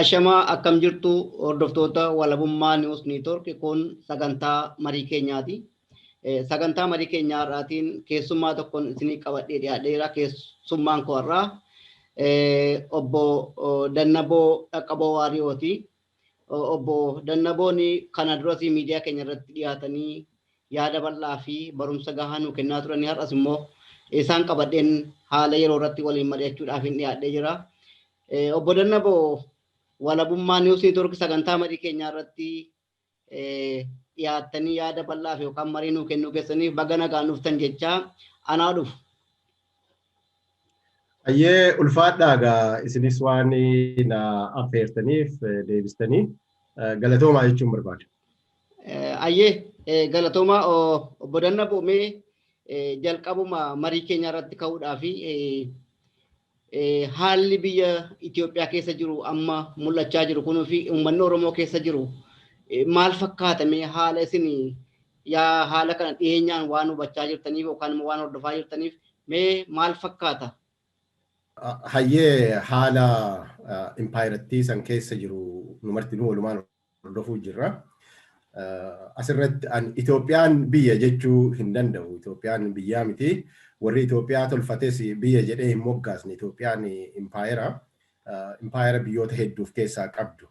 Ashamaa akkam jirtu hordoftoota Walabummaa News Network kun sagantaa marii keenyaati. Sagantaa marii keenyaa har'aatiin keessummaa tokkoon isinii qabadhee dhiyaadheera. Keessummaan koo har'aa obbo Dannaboo Dhaqqaboo Waariyooti. Obbo Dannaboon kana duras miidiyaa keenya irratti dhiyaatanii yaada bal'aa fi barumsa gahaa nuu kennaa turanii har'as immoo isaan qabadheen haala yeroo irratti waliin mari'achuudhaaf hin dhiyaadhee jira. Obbo Dannaboo, Walabummaa News Network sagantaa marii keenyaa irratti dhiyaattanii yaada bal'aa fi yookaan marii nuu kennuu keessaniif baga nagaan dhuftan jechaa anaa dhufu. Ayyee, ulfaadhaa egaa isinis waan na affeertaniif deebistanii galatoomaa jechuun barbaada. Ayyee, galatoomaa obbo Dannaboo. Mee jalqabuma marii keenya irratti ka'uudhaa fi haalli biyya Itoophiyaa keessa jiru amma mul'achaa jiru kunuu fi uummanni Oromoo keessa jiru maal fakkaatame? Haala isin yaa haala kana dhiyeenyaan waan hubachaa jirtaniif yookaan immoo waan hordofaa jirtaniif mee maal fakkaata? Hayyee, haala impaayirattii san keessa jiru nu martinuu walumaan hordofuu jirra. Asirratti Itoophiyaan biyya jechuu hin danda'u. Itoophiyaan biyyaa miti. Warri Itoophiyaa tolfates biyya jedhee hin moggaasne. Itoophiyaan impaayera. Impaayera biyyoota hedduuf keessaa qabdu.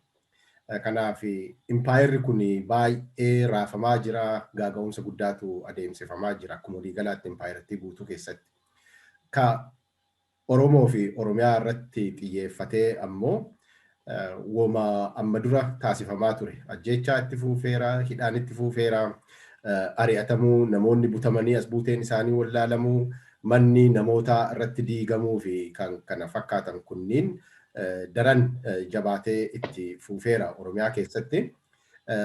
Kanaaf impaayerri kun baay'ee raafamaa jira. Gaaga'umsa guddaatu adeemsifamaa jira akkuma waliigalaatti impaayerattii guutuu keessatti. Ka Oromoo fi Oromiyaa irratti xiyyeeffatee ammoo woma amma dura taasifamaa ture. Ajjeechaa itti fuufeera, hidhaan itti fuufeera, ari'atamuu, namoonni butamanii as buuteen isaanii wallaalamuu, manni namoota irratti diigamuu fi kan kana fakkaatan kunniin daran jabaatee itti fuufeera Oromiyaa keessatti.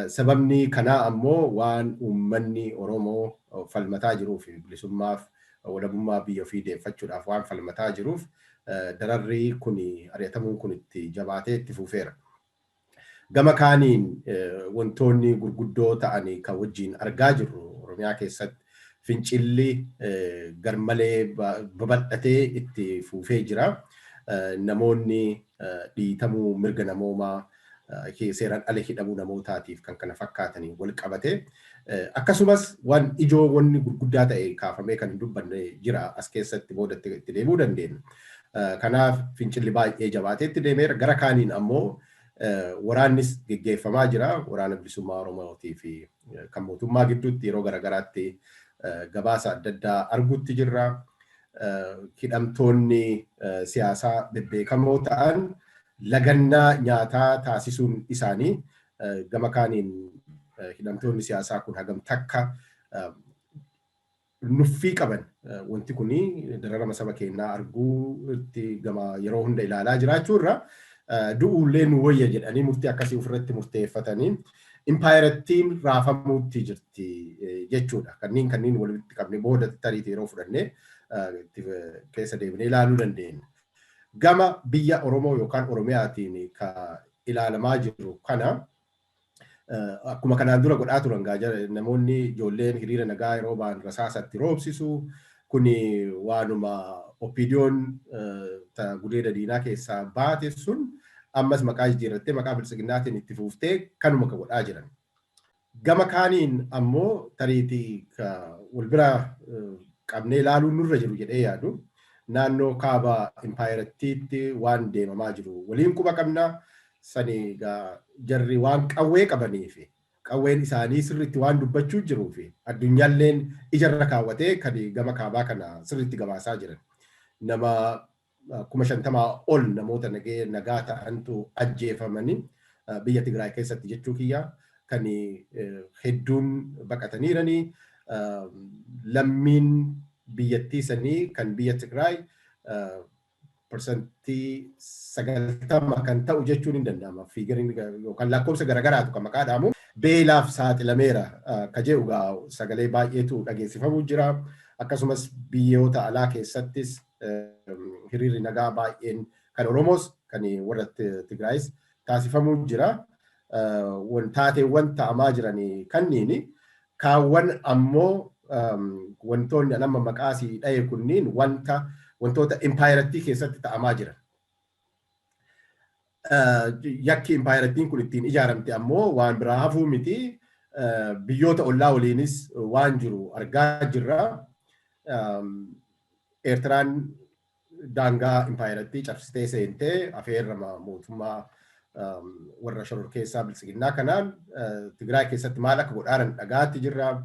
Sababni kanaa ammoo waan uummanni Oromoo falmataa jiruu fi bilisummaaf walabummaa biyya ofii deeffachuudhaaf waan falmataa jiruuf dararri kun, ari'atamuun kun itti jabaatee itti fuufeera. Gama kaaniin wantoonni gurguddoo ta'an kan wajjin argaa jirru, Oromiyaa keessatti fincilli garmalee babal'atee itti fuufee jira. Namoonni dhiitamuu mirga namoomaa, seeraan ala hidhamuu namootaatiif kan kana fakkaatanii wal qabate. Akkasumas waan ijoo wanni gurguddaa ta'e kaafamee kan hin dubbanne jira, as keessatti boodatti itti deemuu dandeenya. Kanaaf fincilli baay'ee jabaatee itti deemeera. Gara kaaniin ammoo waraannis geggeeffamaa jira. Waraana Bilisummaa Oromootii fi kan mootummaa gidduutti yeroo garaagaraatti gabaasa adda addaa arguutti jirra. Hidhamtoonni siyaasaa bebbeekamoo ta'an lagannaa nyaataa taasisuun isaanii, gama kaaniin hidhamtoonni siyaasaa kun hagam takka nuffii qaban, wanti kuni dararama saba keenyaa arguu itti gama yeroo hunda ilaalaa jiraachuu irra du'uullee nu wayya jedhanii murtii akkasii ofirratti murteeffatanii impaayirattiin raafamuutti jirti jechuudha. Kanneen walitti qabne booda tariitii yeroo fudhannee keessa deebinee ilaaluu dandeenya. Gama biyya Oromoo yookaan Oromiyaatiin ka ilaalamaa jiru kana, akkuma kanaan dura godhaa turan, namoonni ijoolleen hiriira nagaa yeroo ba'an rasaasatti roobsisu. Kuni waanuma OPDOn gudeeda diinaa keessaa baate sun ammas maqaa jijjiirrattee maqaa Biltsiginnaatiin itti fuuftee kanuma ka godhaa jiran. Gama kaaniin ammoo tariitii wal bira qabnee ilaaluun nurra jiru jedhee yaadu, naannoo kaaba impaayirattiitti waan deemamaa jiru waliin quba qabna. Sani jarri waan qawwee qabanii fi qawween isaanii sirriitti waan dubbachuu jiruu fi addunyaalleen ijarra kaawwatee kan gama kaabaa kana sirriitti gabaasaa jiran. Nama 50,000 ol namoota nagaa ta'antu ajjeefamanii biyya Tigraay keessatti jechuu kiyya, kan hedduun baqataniiranii, lammiin biyyattii sanii kan biyya Tigraay 90% kan ta'u jechuun hin danda'ama. Figureiin yookaan lakkoofsa garagaraatu kan maqaa dhaamu. Beelaaf saaxilameera ka jedhu sagalee baay'eetu dhageessifamuu jira. Akkasumas biyyoota alaa keessattis hiriirri nagaa baay'een kan Oromoos kan warra Tigraayis taasifamuu jira. Taateewwan ta'amaa jiran kanniini kaawwan ammoo wantoonni nama maqaa sii dhaye kunniin wanta wantoota impaayirattii keessatti ta'amaa jiran. Yakki impaayirattiin kun ittiin ijaaramte ammoo waan biraa hafuu miti. Biyyoota ollaa waliinis waan jiru argaa jirra. Eertiraan daangaa impaayirattii cabsitee seentee afeerrama mootummaa warra shororkeessaa bilisiginnaa kanaan Tigraay keessatti maal akka godhaaran dhagaatti jirra.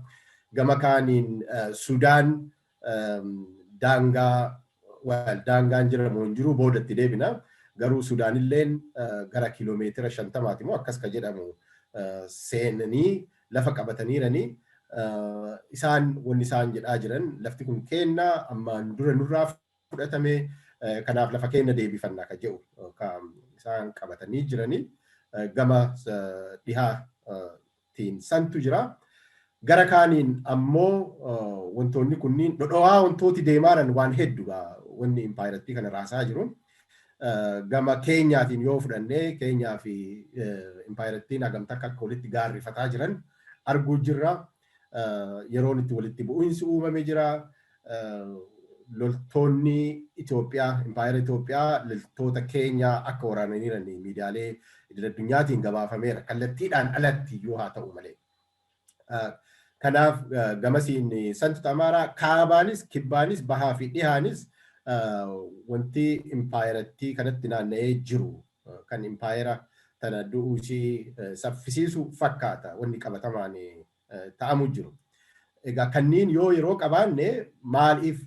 Gama kaaniin Sudaan daangaa daangaan jiramu hin jiru boodatti deebina. Garuu Sudaanilleen gara kiiloomeetira 50 immoo akkas ka jedhamu seenanii lafa qabataniiranii isaan wanni isaan jedhaa jiran lafti kun kenna ammaan dura nurraa fudhatame, kanaaf lafa kenna deebifannaa ka jedhu isaan qabatanii jiranii gama dhihaatiin santu jira. Gara kaaniin ammoo wantoonni kunniin dhodhowaa wantooti deemaaran waan hedduudha wanni impaayirattii kana raasaa jiru. Gama Keenyaatiin yoo fudhannee, Keenyaa fi impaayirattiin hagamta akka walitti gaarrifataa jiran arguu jirra. Yeroon itti walitti bu'iinsi uumame jira. Loltoonni Itoophiyaa, impaayera Itoophiyaa, loltoota Keenyaa akka waraananiiran miidiyaalee idil addunyaatiin gabaafameera. Kallattiidhaan alatti yoo haa ta'u malee. Kanaaf gamasiin santu Amaaraa kaabaanis, kibbaanis, bahaa fi dhihaanis wanti impaayerattii kanatti naanna'ee jiru kan impaayera tana du'uu ishii saffisiisu fakkaata wanni qabatamaan ta'amu jiru. Egaa kanneen yoo yeroo qabaanne, maaliif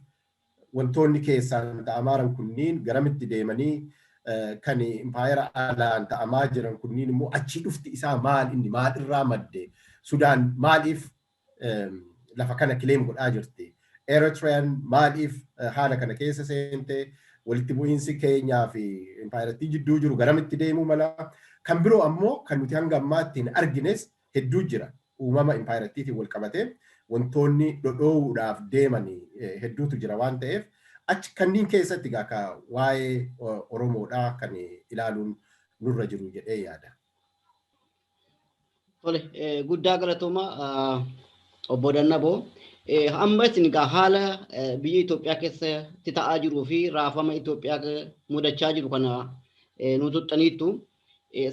wantoonni keessaan ta'amaaran kunniin garamitti deemanii, kan impaayera alaan ta'amaa jiran kunniin immoo achii dhufti isaa maal, inni maal irraa madde, Sudaan maaliif lafa kana claim godhaa jirti, Eritriyaan maaliif haala kana keessa seente, walitti bu'iinsi Keenyaa fi impaayerattii jidduu jiru garamitti deemuu mala, kan biroo ammoo kan nuti hanga ammaatti hin argines hedduu jira. Uumama impaayerattiitiin wal qabatee wantoonni dhodhoo'uudhaaf deeman hedduutu jira waan ta'eef, achi kanneen keessatti egaa ka waa'ee Oromoodhaa kan ilaaluun nurra jiru jedhee yaada. Tole, guddaa galatooma, obbo Dannaboo. Amma isin egaa haala biyya Itoophiyaa keessatti ta'aa jiruu fi raafama Itoophiyaa mudachaa jiru kana nu tuxxaniittu.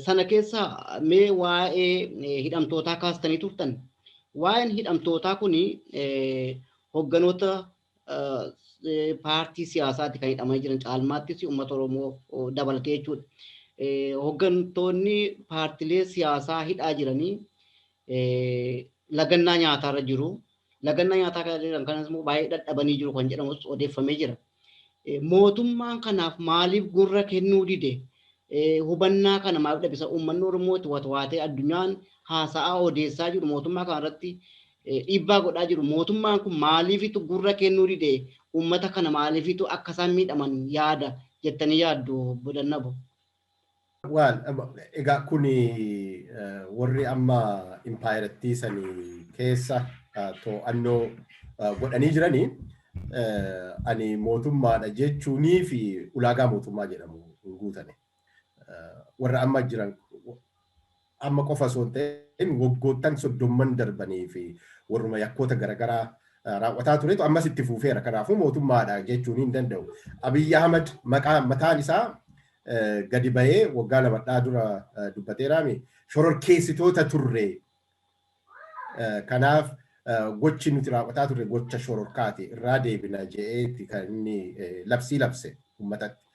Sana keessa mee waa'ee hidhamtootaa kaastanii turtan. Waa'een hidhamtootaa kuni hogganoota paartii siyaasaati kan hidhamanii jiran, caalmaattis uummata Oromoo dabalatee jechuudha. Hoggantoonni paartilee siyaasaa hidhaa jiranii lagannaa nyaataarra jiru. Lagannaa nyaataa kana jiran kanas immoo baay'ee dadhabanii jiru kan jedhamus odeeffamee jira. Mootummaan kanaaf maaliif gurra kennuu dide? Hubannaa kana maaliif dhabisa? Uummanni Oromoo itti watwaatee, addunyaan haasa'aa odeessaa jiru, mootummaa kana irratti dhiibbaa godhaa jiru. Mootummaan kun maaliifitu gurra kennuu dide? Uummata kana maaliifitu akka isaan miidhaman yaada jettanii yaaddu, obbo Dannabo? Waan egaa kuni warri amma impaayirattii sanii keessa to'annoo godhanii jiranii ani mootummaadha jechuunii fi ulaagaa mootummaa jedhamu hin guutane. Warra amma jiran amma qofa osoo hin ta'in waggoottan 30n darbanii fi warruma yakkoota garaagaraa raawwataa turetu ammas itti fuufeera. Kanaafuu mootummaadha jechuun hin danda'u. Abiyyi Ahmad maqaa mataan isaa gadi bahee waggaa 2 dura dubbateeraami. Shororkeessitoota turre. Kanaaf gochi nuti raawwataa turre gocha shororkaati, irraa deebina je'eeti kan inni labsii labse uummatatti.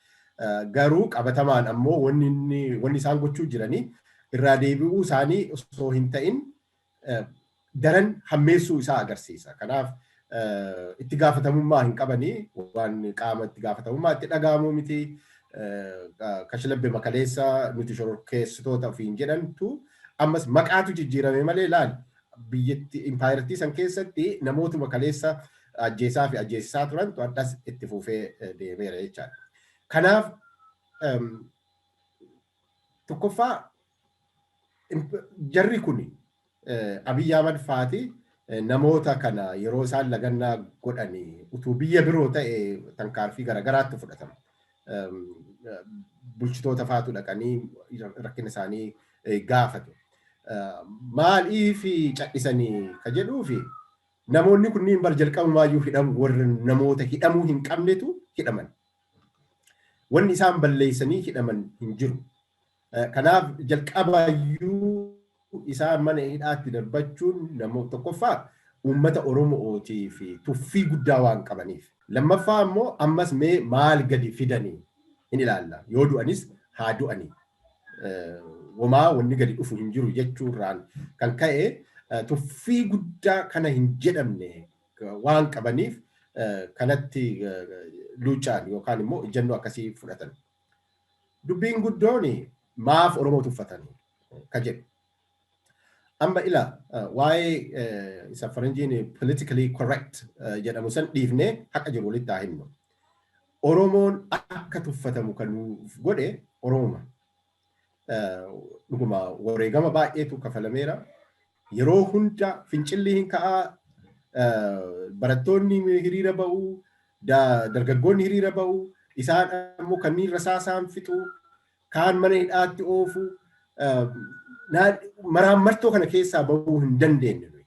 Garuu qabatamaan ammoo wanni isaan gochuu jiranii irraa deebi'uu isaanii osoo hin ta'in daran hammeessuu isaa agarsiisa. Kanaaf itti gaafatamummaa hin qabanii, waan qaama itti gaafatamummaa itti dhaga'amuu miti. Kashlabbe makaleessa nuti shororkeessitoota ofiin jedhantu ammas maqaatu jijjiirame malee, laal, biyyatti impaayirattii san keessatti namootuma kaleessa ajjeesaa fi ajjeesisaa turantu addas itti fufee deemeera jechaadha. Kanaaf tokkoffaa jarri kun Abiyyi Ahmad faati namoota kana yeroo isaan lagannaa godhanii utuu biyya biroo ta'e tankaarfii garaagaraatti fudhatama. Bulchitoota faatu dhaqanii rakkina isaanii gaafatu. Maaliif cadhisanii ka jedhuufi, namoonni kunniin bar jalqabumaayyuu hidhamu, warra namoota hidhamuu hin qabnetu hidhaman. Wanni isaan balleessanii hidhaman hin jiru. Kanaaf jalqabaayyuu isaan mana hidhaatti darbachuun namoota tokkoffaa uummata Oromootii fi tuffii guddaa waan qabaniif. Lammaffaa immoo ammas mee maal gadi fidanii hin ilaalla. Yoo du'anis haa du'anii. Womaa wanni gadi dhufu hin jiru jechuurraan kan ka'e tuffii guddaa kana hin jedhamne waan qabaniif kanatti luucaan yookaan immoo ejjennoo akkasii fudhatan. Dubbiin guddoon maaf Oromoo tuffatanii ka jedhu. Amma ila waa'ee isa faranjiin politically correct jedhamu san dhiifnee haqa jiru walitti haa himnu. Oromoon akka tuffatamu kan nuuf godhe Oromoma. Dhuguma wareegama baay'eetu kafalameera. Yeroo hunda fincilli hin ka'aa, barattoonni hiriira ba'uu, dargaggoonni hiriira ba'uu, isaan ammoo kanneen rasaasaan fixuu, kaan mana hidhaatti oofu, maraammartoo kana keessaa bahuu hin dandeenye nuyi.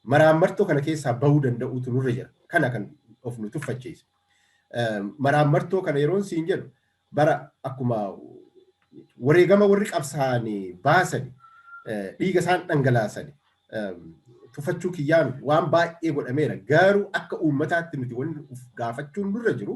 Maraammartoo kana keessaa bahuu danda'uutu nurra jira. Kana kan of nu tuffachiise. Maraammartoo kana yeroon siin jedhu bara akkuma wareegama warri qabsaa'anii baasani, dhiiga isaan dhangalaasani, tuffachuu kiyyaa miti, waan baay'ee godhameera. Garuu akka uummataatti nuti wanni of gaafachuun nurra jiru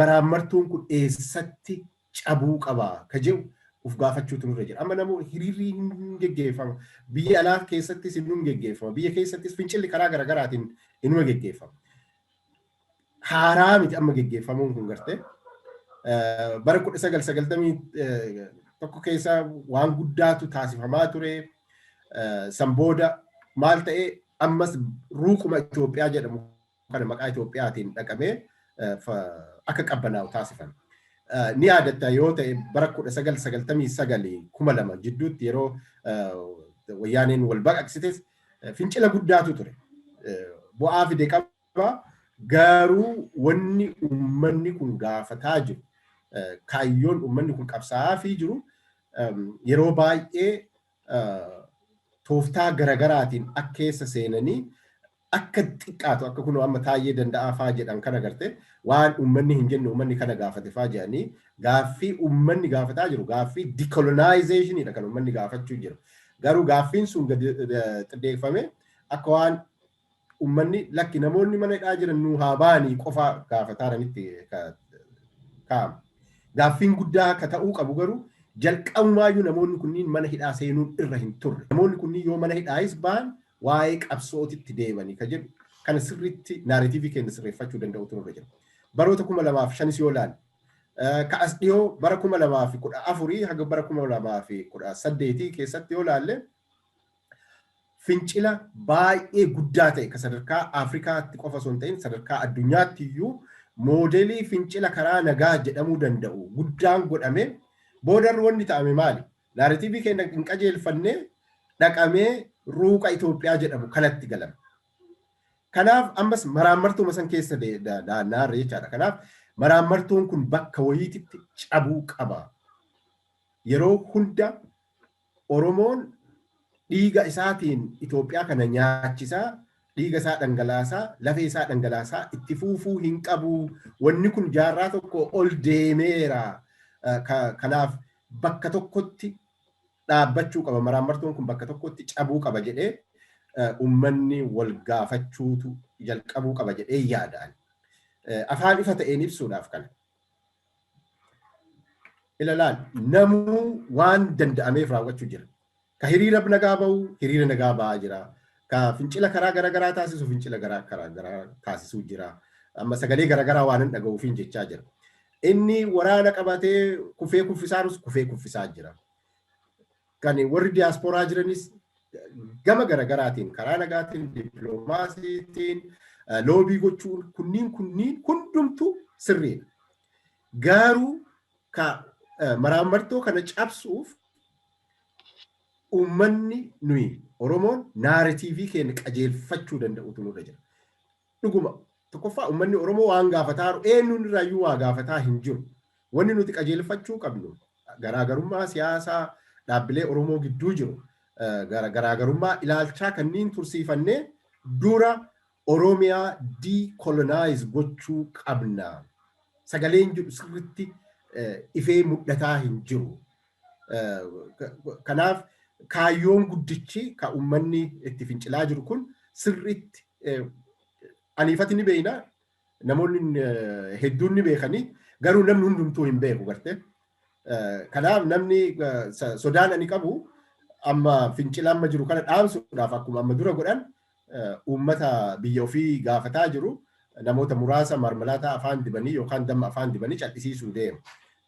maraammartoon kun eessatti cabuu qaba ka jedhu of gaafachuutu nurra jira. Amma namoonni hiriirri hin geggeeffama. Biyya alaa keessattis hin geggeeffama. Biyya keessattis fincilli karaa garaagaraatiin inuma geggeeffama. Haaraa miti amma geggeeffamuun kun gartee. Bara 1991 keessa waan guddaatu taasifamaa ture. San booda maal ta'ee ammas ruuquma Itoophiyaa jedhamu kana maqaa Itoophiyaatiin dhaqamee akka qabbanaa'u taasifame. Ni yaadatta yoo ta'e bara 1999 2000 jidduutti yeroo wayyaaneen wal baqaqsites fincila guddaatu ture. Bu'aa fide qaba. Garuu wanni uummanni kun gaafataa jiru, kaayyoon uummanni kun qabsaa'aa jiru yeroo baay'ee tooftaa garagaraatiin akka keessa seenanii akka xiqqaatu, akka kun amma Taayyee Danda'aa faa jedhan kana garte, waan uummanni hin jenne uummanni kana gaafate faa jedhanii, gaaffii uummanni gaafataa jiru gaaffii decolonizationiidha kan uummanni gaafachuu jiru. Garuu gaaffiin sun gadi xiddeeffame akka waan uummanni lakki namoonni mana hidhaa jiran nu haa ba'anii qofa gaafataaranitti kaa'ama. Gaaffiin guddaa akka ta'uu qabu garuu jalqabumaayyuu namoonni kunniin mana hidhaa seenuun irra hin turre. Namoonni kunniin yoo mana hidhaayis ba'an waa'ee qabsootitti deemanii ka jedhu kana sirriitti narrative keenya sirreeffachuu danda'utu nurra jira. Baroota 2005s yoo ilaalle, ka as dhiyoo bara 2014 haga bara 2018 keessatti yoo ilaalle, fincila baay'ee guddaa ta'e ka sadarkaa Afrikaatti qofa osoo hin ta'in sadarkaa addunyaatti iyyuu moodelii fincila karaa nagaa jedhamuu danda'u guddaan godhame boodarra wanni ta'ame maali? Narrative keenya hin qajeelfannee dhaqamee ruuqa Itoophiyaa jedhamu kanatti galame. Kanaaf ammas maraammartuuma san keessa naannaarra jechaadha. Kanaaf maraammartuun kun bakka wayiititti cabuu qaba. Yeroo hunda Oromoon dhiiga isaatiin Itoophiyaa kana nyaachisaa, dhiiga isaa dhangalaasaa, lafee isaa dhangalaasaa itti fuufuu hin qabu. Wanni kun jaarraa tokko ol deemeera. Kanaaf bakka tokkotti dhaabbachuu qaba. Maraammartuun kun bakka tokkotti cabuu qaba jedhee uummanni wal gaafachuutu jalqabuu qaba jedhee yaadaan. Afaan ifa ta'een ibsuudhaaf kana. Ilalaan namuu waan danda'ameef raawwachuu jira. Ka hiriira nagaa bahu hiriira nagaa ba'aa jira. Ka fincila karaa garaagaraa taasisu fincila karaa garaa taasisuu jira. Amma sagalee garaagaraa waan hin dhaga'uufiin jechaa jira. Inni waraana qabatee kufee kuffisaarus kufee kuffisaa jira. Kan warri diyaasporaa jiranis gama garagaraatiin karaa nagaatiin dippiloomaasiitiin lobby gochuun kunniin hundumtuu sirriidha. Garuu ka maraammartoo kana cabsuuf uummanni nuyi Oromoon narrative keenya qajeelfachuu danda'utu nurra jira. Dhuguma tokkoffaa uummanni Oromoo waan gaafataa jiru eenyuun irraayyuu waa gaafataa hin jiru. Wanni nuti qajeelfachuu qabnu garaagarummaa siyaasaa dhaabbilee Oromoo gidduu jiru, garaagarummaa ilaalchaa kanneen tursiifannee dura Oromiyaa decolonize gochuu qabna. Sagaleen jedhu sirriitti ifee mul'ataa hin jiru. Kanaaf kaayyoon guddichi ka uummanni itti fincilaa jiru kun sirriitti aniifati ni beekna, namoonni hedduun ni beekanii, garuu namni hundumtuu hin beeku garte. Kanaaf namni sodaan ani qabu amma fincila amma jiru kana dhaamsuudhaaf akkuma amma dura godhan uummata biyya ofii gaafataa jiru namoota muraasa marmalaataa afaan dibanii yookaan damma afaan dibanii cal'isiisuu deemu.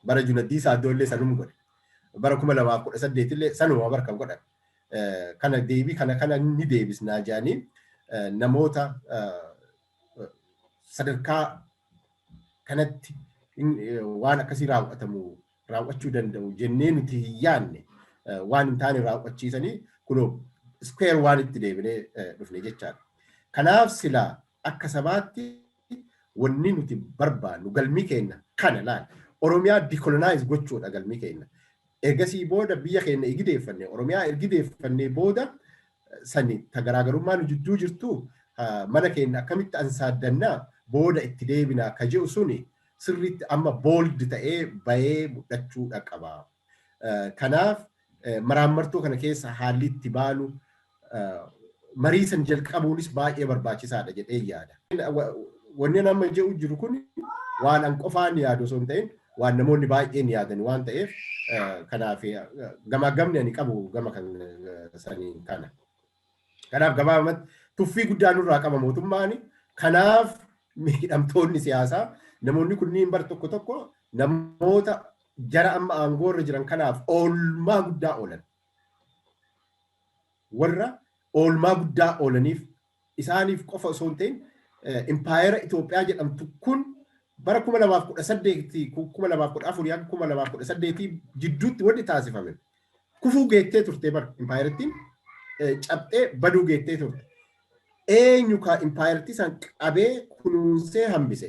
Bara Junaddii Saaddoo illee sanuma godhe. Bara 2018 illee sanuma barka godhan. Kana deebii kana ni deebisnaa jedhanii namoota sadarkaa kanatti waan akkasii raawwatamu raawwachuu danda'u jennee nuti hin yaadne waan hin taane raawwachiisanii kunoo square waan itti deebinee dhufne jechaadha. Kanaaf silaa akka sabaatti wanni nuti barbaannu galmi keenya kana laal. Oromiyaa decolonize gochuudha galmi keenya. Ergasii booda biyya keenya egideeffanne, Oromiyaa ergideeffannee booda sani ta garaagarummaa nu jidduu jirtu mana keenya akkamitti ansaaddannaa booda itti deebinaa ka jedhu suni sirriitti amma bold ta'ee bahee mul'achuudha qaba. Kanaaf maraammartoo kana keessa haalli itti baanu marii san jalqabuunis baay'ee barbaachisaadha jedhee yaada. Wanni nama jedhu jiru kun waan an qofaan yaadu osoo hin ta'in waan namoonni baay'een yaadan waan ta'eef, kanaaf gamaa gamni ani qabu gama kan saniin kana. Kanaaf gabaabumatti tuffii guddaa nurraa qaba mootummaan. Kanaaf miidhamtoonni siyaasaa namoonni kunniin bar tokko tokko namoota jara amma aangoo irra jiran kanaaf oolmaa guddaa oolan. Warra oolmaa guddaa oolaniif isaaniif qofa osoo hin ta'in impaayera Itoophiyaa jedhamtu kun bara 2018, 2014 hanga 2018 jidduutti wanni taasifame kufuu geettee turte, bara impaayerattiin cabxee baduu geettee turte. Eenyu ka impaayerattii san qabee kunuunsee hambise?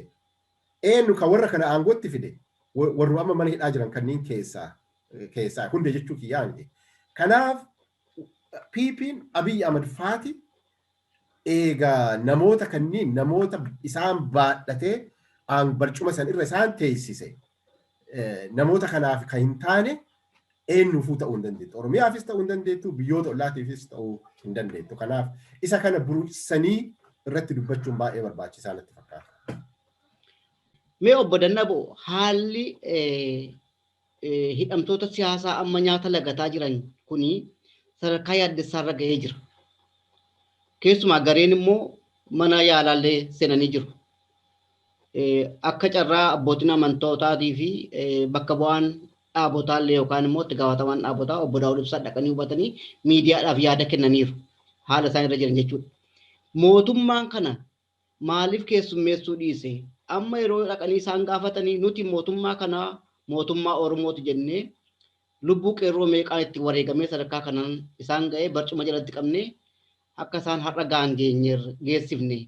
Eenyu ka warra kana aangootti fide? Warra amma mana hidhaa jiran kanneen keessaa hunda jechuu kiyyaa miti. Kanaaf PP'n Abiy Ahmad faati eegaa namoota kanneen namoota isaan baadhatee barcuma san irra isaan teessise, namoota kanaaf kan hin taane eenyuufuu ta'uu hin dandeettu. Oromiyaafis ta'uu hin dandeettu, biyyoota ollaatiifis ta'uu hin dandeettu. Kanaaf isa kana buruqsanii irratti dubbachuun baay'ee barbaachisaa natti fakkaata. Mee obbo Dannaboo, haalli hidhamtoota siyaasaa amma nyaata lagataa jiran kuni sadarkaa yaaddessaarra gahee jira. Keessumaa gareen immoo mana yaalaallee seenanii jiru. Akka carraa abbootiin amantootaatii fi bakka bu'aan dhaabotaallee yookaan immoo itti gaafatamaan dhaabotaa obbo Daawud Ibsaa dhaqanii hubatanii miidiyaadhaaf yaada kennaniiru. Haala isaan irra jiran jechuudha. Mootummaan kana maaliif keessummeessuu dhiise? Amma yeroo dhaqanii isaan gaafatanii, nuti mootummaa kanaa mootummaa Oromooti jennee lubbuu qeerroo meeqaan itti wareegamee sadarkaa kanaan isaan ga'ee barcuma jalatti qabnee akka isaan har'a ga'an geessifne.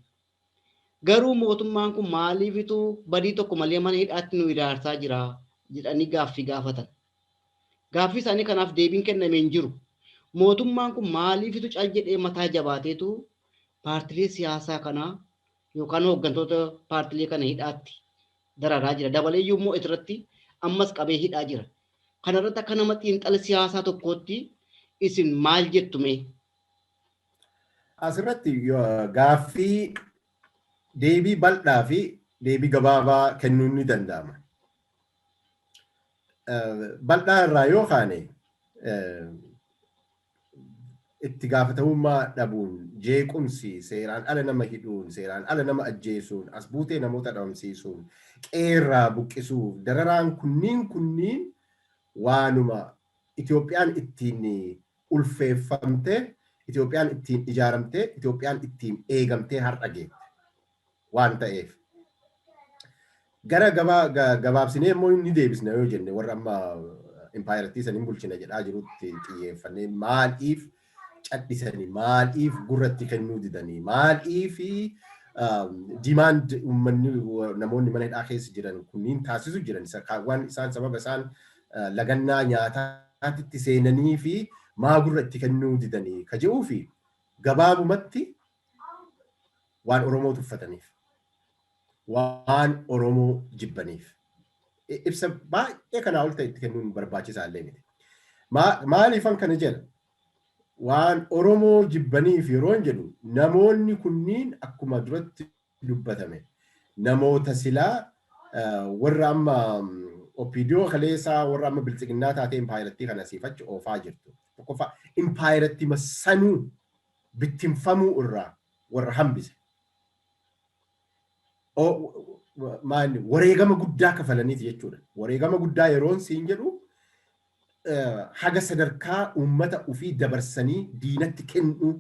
Garuu mootummaan kun maaliifitu badii tokko malee mana hidhaatti nu hiraarsaa jira jedhanii gaaffii gaafatan. Gaaffii isaanii kanaaf deebiin kenname hin jiru. Mootummaan kun maaliifitu cal jedhee mataa jabaateetu paartilee siyaasaa kanaa yookaan hooggantoota paartilee kana hidhaatti dararaa jira? Dabaleeyyuu immoo irratti ammas qabee hidhaa jira. Kanarratti akka nama xiinxala siyaasaa tokkootti isin maal jettu mee? Asirratti gaaffii deebii bal'aa fi deebii gabaabaa kennuun ni danda'ama. Bal'aa irraa yoo kaane, itti gaafatamummaa dhabuun, jeequmsi, seeraan ala nama hidhuun, seeraan ala nama ajjeesuun, as buutee namoota dhabamsiisuun, qeerraa buqqisuuf, dararaan kunniin waanuma Itoophiyaan ittiin ulfeeffamtee, Itoophiyaan ittiin ijaaramtee, Itoophiyaan ittiin eegamtee har'a geette waan ta'eef. Gara gabaabsinee immoo ni deebisna yoo jenne, warra amma impaayerattii saniin bulchina jedhaa jirutti xiyyeeffannee, maaliif cadhisanii, maaliif gurratti kennuu didanii, maaliif demand uummanni namoonni mana hidhaa keessa jiran kunniin taasisu jiran, waan isaan sababa isaan lagannaa nyaataatti seenanii fi maa gurra itti kennuu didanii ka jedhuu fi gabaabumatti waan Oromoo tuffataniif, waan Oromoo jibbaniif. Ibsa baay'ee kanaa ol ta'e itti kennuun barbaachisaa illee miti. Maaliifan kana jedha? Waan Oromoo jibbaniif yeroo jedhu, namoonni kunniin akkuma duratti dubbatame namoota silaa warra amma OPDO kaleessaa, warra amma biltsiginnaa taatee impaayirattii kana siifachi oofaa jirtu. Tokkoffaa, impaayirattii sanuu bittinfamuu irraa warra hambise. Wareegama guddaa kafalaniiti jechuudha. Wareegama guddaa yeroon siin jedhu, haga sadarkaa uummata ofii dabarsanii diinatti kennuu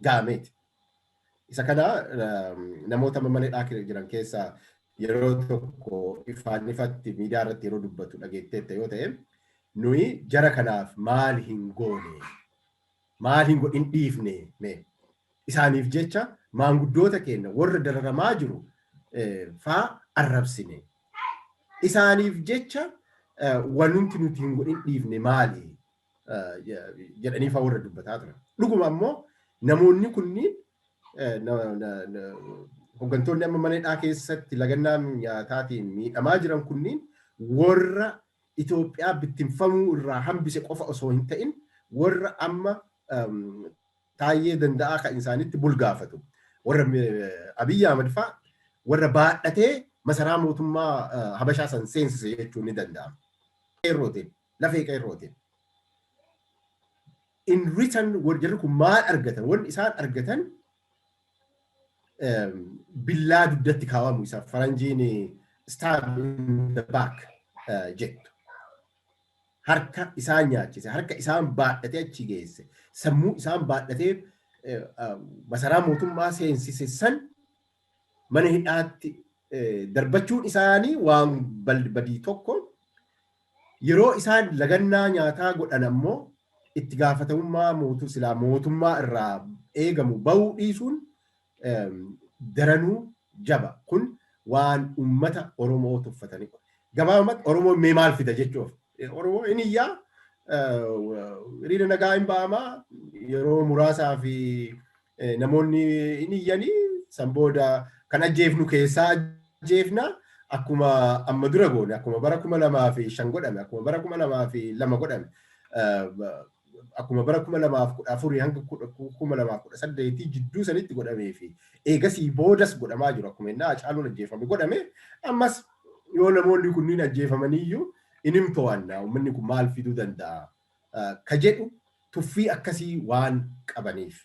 gaameeti. Isa kana namoota mana hidhaa jiran keessaa yeroo tokko ifaan ifatti miidiyaa irratti yeroo dubbatu dhageetteetta yoo ta'e, nuyi jara kanaaf maal hin goone, maal hin godhin dhiifne, mee isaaniif jecha maanguddoota keenya warra dararamaa jiru faa arrabsine, isaaniif jecha wanumti nuti hin godhin dhiifne maali jedhanii faa warra dubbataa turan. Dhuguma ammoo namoonni kunniin, hooggantoonni amma mana hidhaa keessatti lagannaa nyaataatiin miidhamaa jiran kunniin, warra Itoophiyaa bittinfamuu irraa hambise qofa osoo hin ta'in, warra amma Taayyee Danda'aa kan isaanitti bulgaafatu, warra Abiyyi Ahmad faa warra baadhatee masaraa mootummaa Habashaa san seensise jechuun ni danda'ama. Qeerrootiin, lafee qeerrootiin. In return jarri kun maal argatan? Wanni isaan argatan billaa dugdatti kaawwamu, isa faranjiin "stab in the back" jettu. Harka isaan nyaachise, harka isaan baadhatee achi geesse, sammuu isaan baadhatee masaraa mootummaa seensise san mana hidhaatti darbachuun isaanii waan badii tokko. Yeroo isaan lagannaa nyaataa godhan ammoo itti gaafatamummaa mootu silaa mootummaa irraa eegamu bahuu dhiisuun daranuu jaba. Kun waan uummata Oromoo tuffatanii. Gabaabumatti Oromoon mee maal fida jechuuf. Oromoo inni iyyaa, hiriira nagaa hin ba'amaa, yeroo muraasaa fi namoonni hin iyyanii, san booda kan ajjeefnu keessaa ajjeefna, akkuma amma dura goone, akkuma bara 2005 godhame, akkuma bara 2002 godhame, akkuma bara 2014 hanga 2018 jidduu sanitti godhamee fi eegasii boodas godhamaa jiru, akkuma inni Hacaaluun ajjeefame godhame. Ammas yoo namoonni kunniin ajjeefamaniiyyuu inni to'anna, uummanni kun maal fiduu danda'a ka jedhu tuffii akkasii waan qabaniif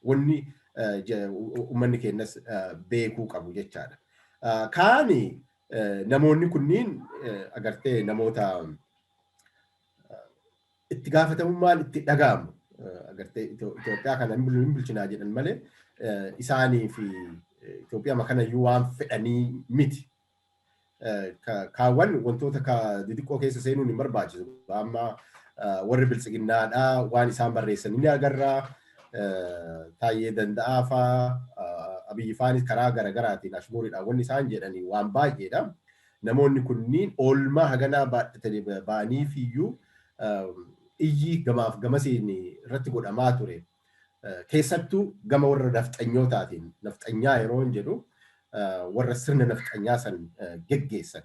wanni uummanni keenyas beekuu qabu jechaadha. Kaani namoonni kunniin agartee namoota itti gaafatamummaan itti dhaga'amu, agartee Itoophiyaa kana hin bulchinaa jedhan malee isaanii fi Itoophiyaa kanayyuu waan fedhanii miti. Kaawwan wantoota xixiqqoo keessa seenuun hin barbaachisu. Amma warri biltsiginnaadhaa waan isaan barreessan ni agarra. Taayyee Danda'aa faa, Abiyyi faanis karaa garaagaraatiin ashmuuriidhaan wanni isaan jedhanii waan baay'eedha. Namoonni kunniin oolmaa haganaa baadhatanii ba'aniif iyyuu iyyi gamaaf gamasiin irratti godhamaa ture. Keessattuu gama warra nafxanyootaatiin, nafxanyaa yeroo hin jedhu, warra sirna nafxanyaa san geggeessan,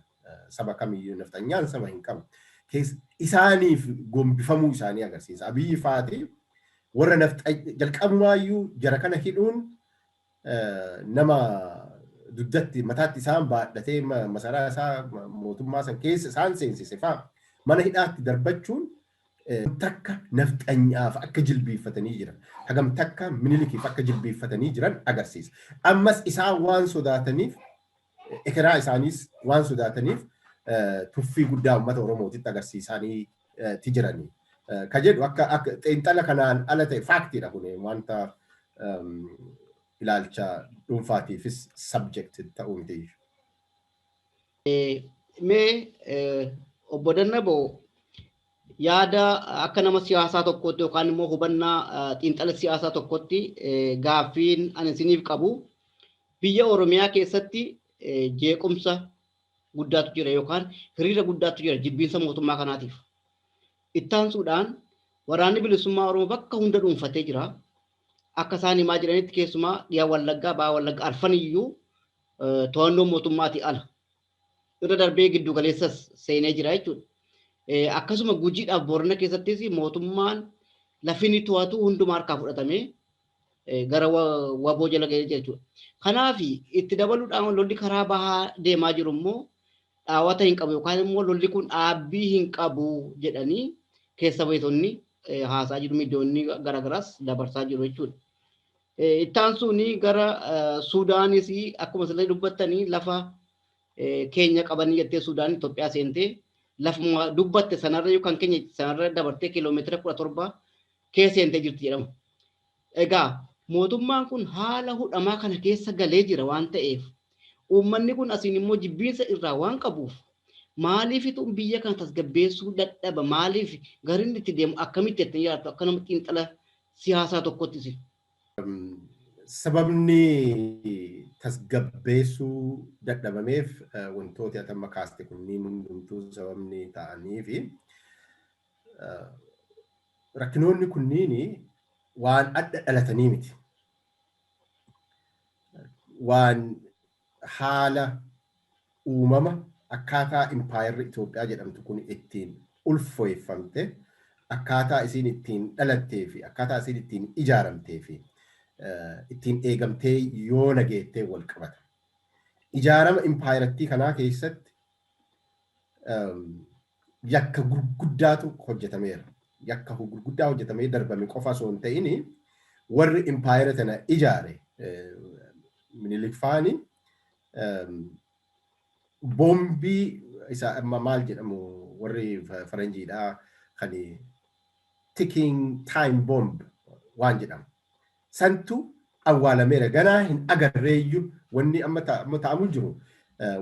saba kamiyyuu nafxanyaan saba hin qabu. Isaaniif gombifamuu isaanii agarsiisa. Abiyyi faati warra jalqabumaayyuu jara kana hidhuun nama dugdatti mataatti isaan baadhatee masaraa isaa mootummaa san keessa isaan seensise faa mana hidhaatti darbachuun takka nafxanyaaf akka jilbiiffatanii jiran, hagam takka Minilikiif akka jilbiiffatanii jiran agarsiisa. Ammas isaan waan sodaataniif, ekeraa isaaniis waan sodaataniif, tuffii guddaa uummata Oromootitti agarsiisanii ti jiranii. Ka jedhu akka xiinxala kanaan ala ta'e faaktiidha, kun wanta ilaalcha dhuunfaatiifis subject ta'uu miti. Mee obbo Dannaboo, yaada akka nama siyaasaa tokkotti yookaan immoo hubannaa xiinxala siyaasaa tokkotti gaaffiin ani isiniif qabu, biyya Oromiyaa keessatti jeequmsa guddaatu jira yookaan hiriira guddaatu jira jibbiinsa mootummaa kanaatiif. Ittaansuudhaan waraanni bilisummaa Oromoo bakka hunda dhuunfatee jira. Akka isaan himaa jiranitti keessumaa dhiyaa Wallaggaa, ba'a Wallaggaa arfan iyyuu to'annoo mootummaatii ala. Irra darbee giddu galeessas seenee jira jechuudha. Akkasuma Gujiidhaaf Boorana keessattis mootummaan lafti inni to'atu hundumaa harkaa fudhatamee gara WBO jala ga'ee jira jechuudha. Kanaaf itti dabaluudhaan lolli karaa bahaa deemaa jiru immoo dhaawata hin qabu yookaan immoo lolli kun dhaabbii hin qabu jedhanii keessa beektonni haasaa jiru, miidiyoonni garaagaraas dabarsaa jiru jechuudha. Ittaan suni gara Sudaanis akkuma sirrii dubbattanii lafa keenya qabanii jettee Sudaan Itoophiyaa seentee lafuma dubbatte sanarra yookaan keenya sanarra dabartee kiiloomeetira 17 keessa seentee jirti jedhama. Egaa mootummaan kun haala hudhamaa kana keessa galee jira waan ta'eef, uummanni kun asiin immoo jibbiinsa irraa waan qabuuf, maaliifitu biyya kana tasgabbeessuu dadhaba? Maaliif garinni itti deemu akkamitti jettanii yaaddu akka nama xiinxala siyaasaa tokkottis? Sababni tasgabbeessuu dadhabameef wantooti ati amma kaaste kunniin hundumtuu sababni ta'anii fi rakkinoonni kunniin waan adda dhalatanii miti. Waan haala uumama akkaataa impaayerri Itoophiyaa jedhamtu kun ittiin ulfeeffamte, akkaataa isiin ittiin dhalattee fi akkaataa isiin ittiin ijaaramtee fi ittiin eegamtee yoo nageettee wal qabata. Ijaarama impaayerattii kanaa keessatti yakka gurguddaatu hojjetameera. Yakka gurguddaa hojjetamee darbame qofa osoo hin ta'in, warri impaayera tana ijaare Minilik faani boombii isa amma maal jedhamu, warri faranjiidhaa kan ticking time bomb waan jedhamu. Santu awwaalameera. Ganaa hin agarreeyyuu. Wanni amma ta'amu jiru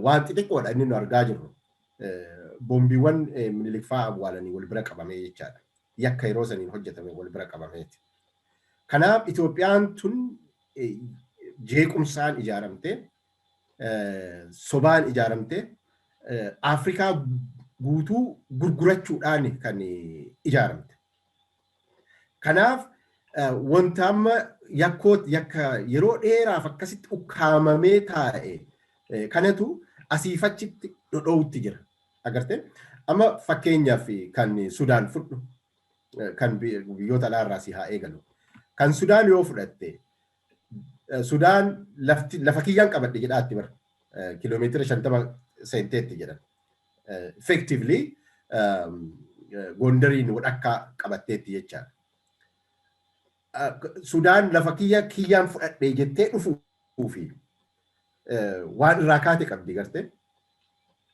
waan xixiqqoodha inni nu argaa jirru. Boombiiwwan Minilik fa'aa awwaalanii wal bira qabamee jechaadha. Yakka yeroo saniin hojjetame wal bira qabameeti. Kanaaf Itoophiyaan tun jeequmsaan ijaaramte, sobaan ijaaramte, Afrikaa guutuu gurgurachuudhaan kan ijaaramte. Kanaaf wanta amma yakkoot yakka yeroo dheeraaf akkasitti ukkaamamee taa'e kanatu asiifachitti dhodhowutti jira. Agartee, amma fakkeenyaaf kan Sudaan fudhu, kan biyyoota alaarraa si haa eegalu. Kan Sudaan yoo fudhatte, Sudaan lafti lafa kiyyaan qabadhe jedhaatti bara kiiloomeetira 50 seenteetti jedhan. Effectively Gondariin walakkaa qabatteetti jechaadha. Sudaan lafa kiyya kiyyaan fudhadhe jettee dhufuu fi waan irraa kaate qabdi gartee.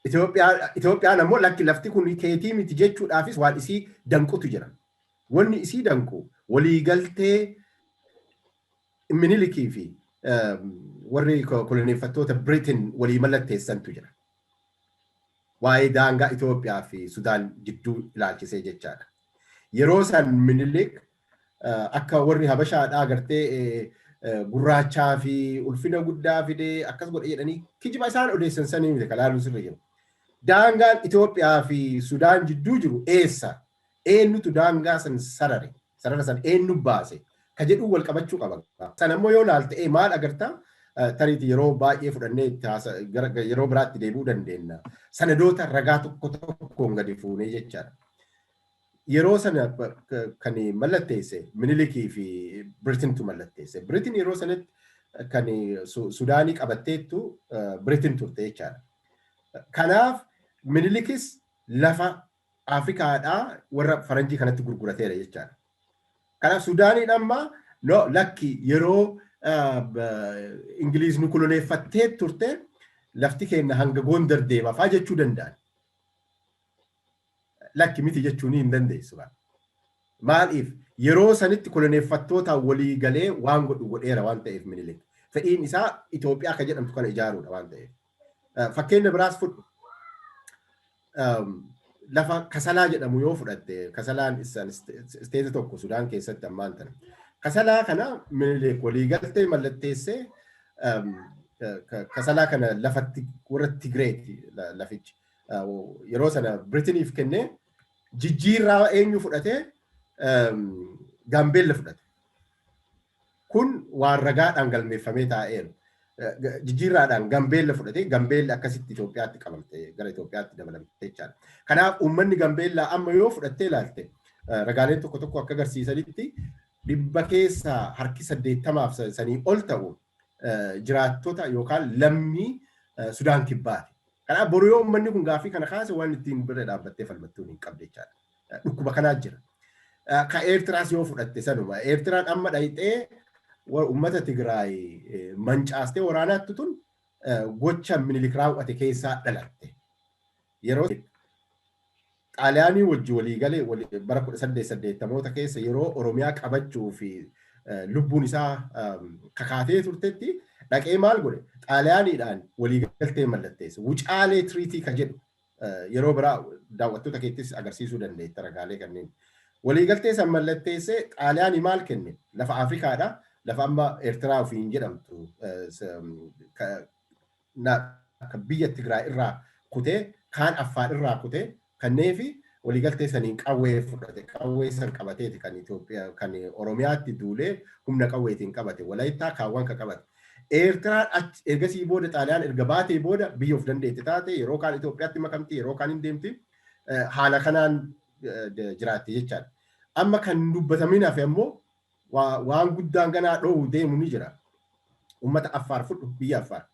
Itoophiyaan ammoo lakki, lafti kun keetii miti jechuudhaafis waan isii danqutu jira. Wanni isii danqu waliigaltee Minilikii fi warri koloneeffattoota Britain walii mallatteessantu jira. Waa'ee daangaa Itoophiyaa fi Sudaan jidduu ilaalchisee jechaadha. Yeroo san Minilik akka warri Habashaadhaa gartee gurraachaa fi ulfina guddaa fidee akkas godhe jedhanii kijiba isaan odeessan sanii miti kalaaluu sirra jiru. Daangaan Itoophiyaa fi Sudaan jidduu jiru eessa? Eenyutu daangaa san sarare? Sarara san eenyu baase? Ka jedhuu wal qabachuu qaba. Sana immoo yoo ilaalte maal agartaa? Tariiti yeroo baay'ee fudhannee itti yeroo biraatti deebi'uu dandeenya. Sanadoota ragaa tokko tokkoon gadi fuunee jechaadha. Yeroo sana kan mallatteesse Minilikii fi Biritintu mallatteesse. Biritin yeroo sanatti kan Sudaanii qabatteettu Biritin turte jechaadha. Kanaaf Minilikis lafa Afrikaadhaa warra faranjii kanatti gurgurateera jechaadha. Kanaaf Sudaaniin amma no, lakki, yeroo Ingiliiz nu koloneeffattee turte lafti keenya hanga Gondar deema faa jechuu danda'an. Lakki, miti jechuun hin dandeessu. Maaliif? Yeroo sanitti koloneeffattootaan walii galee waan godhu godheera waan ta'eef Minilik. Fedhiin isaa Itoophiyaa akka jedhamtu kana ijaaruudha waan ta'eef. Fakkeenya biraas fudhu. Lafa Kasalaa jedhamu yoo fudhatte, Kasalaan isteeta tokko Sudaan keessatti ammaan tana. Kasalaa kana Minilik walii galtee mallatteessee Kasalaa kana lafatti warra Tigreeti lafichi. Yeroo sana Biritiniif kennee jijjiirraa eenyu fudhatee? Gaambeella fudhate. Kun waan ragaadhaan galmeeffamee taa'eeru. Jijjiirraadhaan Gambeella fudhatee Gambeella akkasitti Itoophiyaatti qabamte, gara Itoophiyaatti dabalamte jechaadha. Kanaaf uummanni Gambeellaa amma yoo fudhattee ilaalte, ragaaleen tokko tokko akka agarsiisanitti, 80% sanii ol ta'u jiraattota yookaan lammii Sudaan Kibbaati. Kanaaf boru yoo uummanni kun gaaffii kana kaase, waan ittiin bira dhaabbattee falmattuun hin qabde jechaadha. Dhukkuba kanaa jira. Ka Eertiraas yoo fudhatte sanuma. Eertiraan amma dhayxee uummata Tigraay mancaastee waraanaatti tun gocha Minilik raawwate keessaa dhalatte. Yeroo Xaaliyaanii wajji walii galee bara 1880moota keessa, yeroo Oromiyaa qabachuu fi lubbuun isaa kakaatee turtetti, dhaqee maal godhe? Xaaliyaaniidhaan waliigaltee mallatteesse. Wucaalee Treaty ka jedhu, yeroo biraa daawwattoota keettis agarsiisuu dandeetta ragaalee kanneen. Waliigaltee san mallatteessee Xaaliyaanii maal kenne? Lafa Afrikaadha. Lafa amma Eertiraa ofiin jedhamtu biyya Tigraay irraa kutee, kaan Affaar irraa kutee kannee fi waliigaltee saniin qawwee fudhate. Qawwee san qabateeti kan Itoophiyaa, kan Oromiyaatti duulee humna qawweetiin qabate. Walaayittaa kaawwan ka qabate. Eertiraan ergasii booda, Xaaliyaan erga baatee booda, biyya of dandeette taate. Yeroo kaan Itoophiyaatti makamti, yeroo kaan hin deemti, haala kanaan jiraatti jechaadha. Amma kan dubbatamin hafe ammoo waan guddaan ganaa dhoowwu deemu ni jira. Uummata Affaar fudhu, biyya Affaar.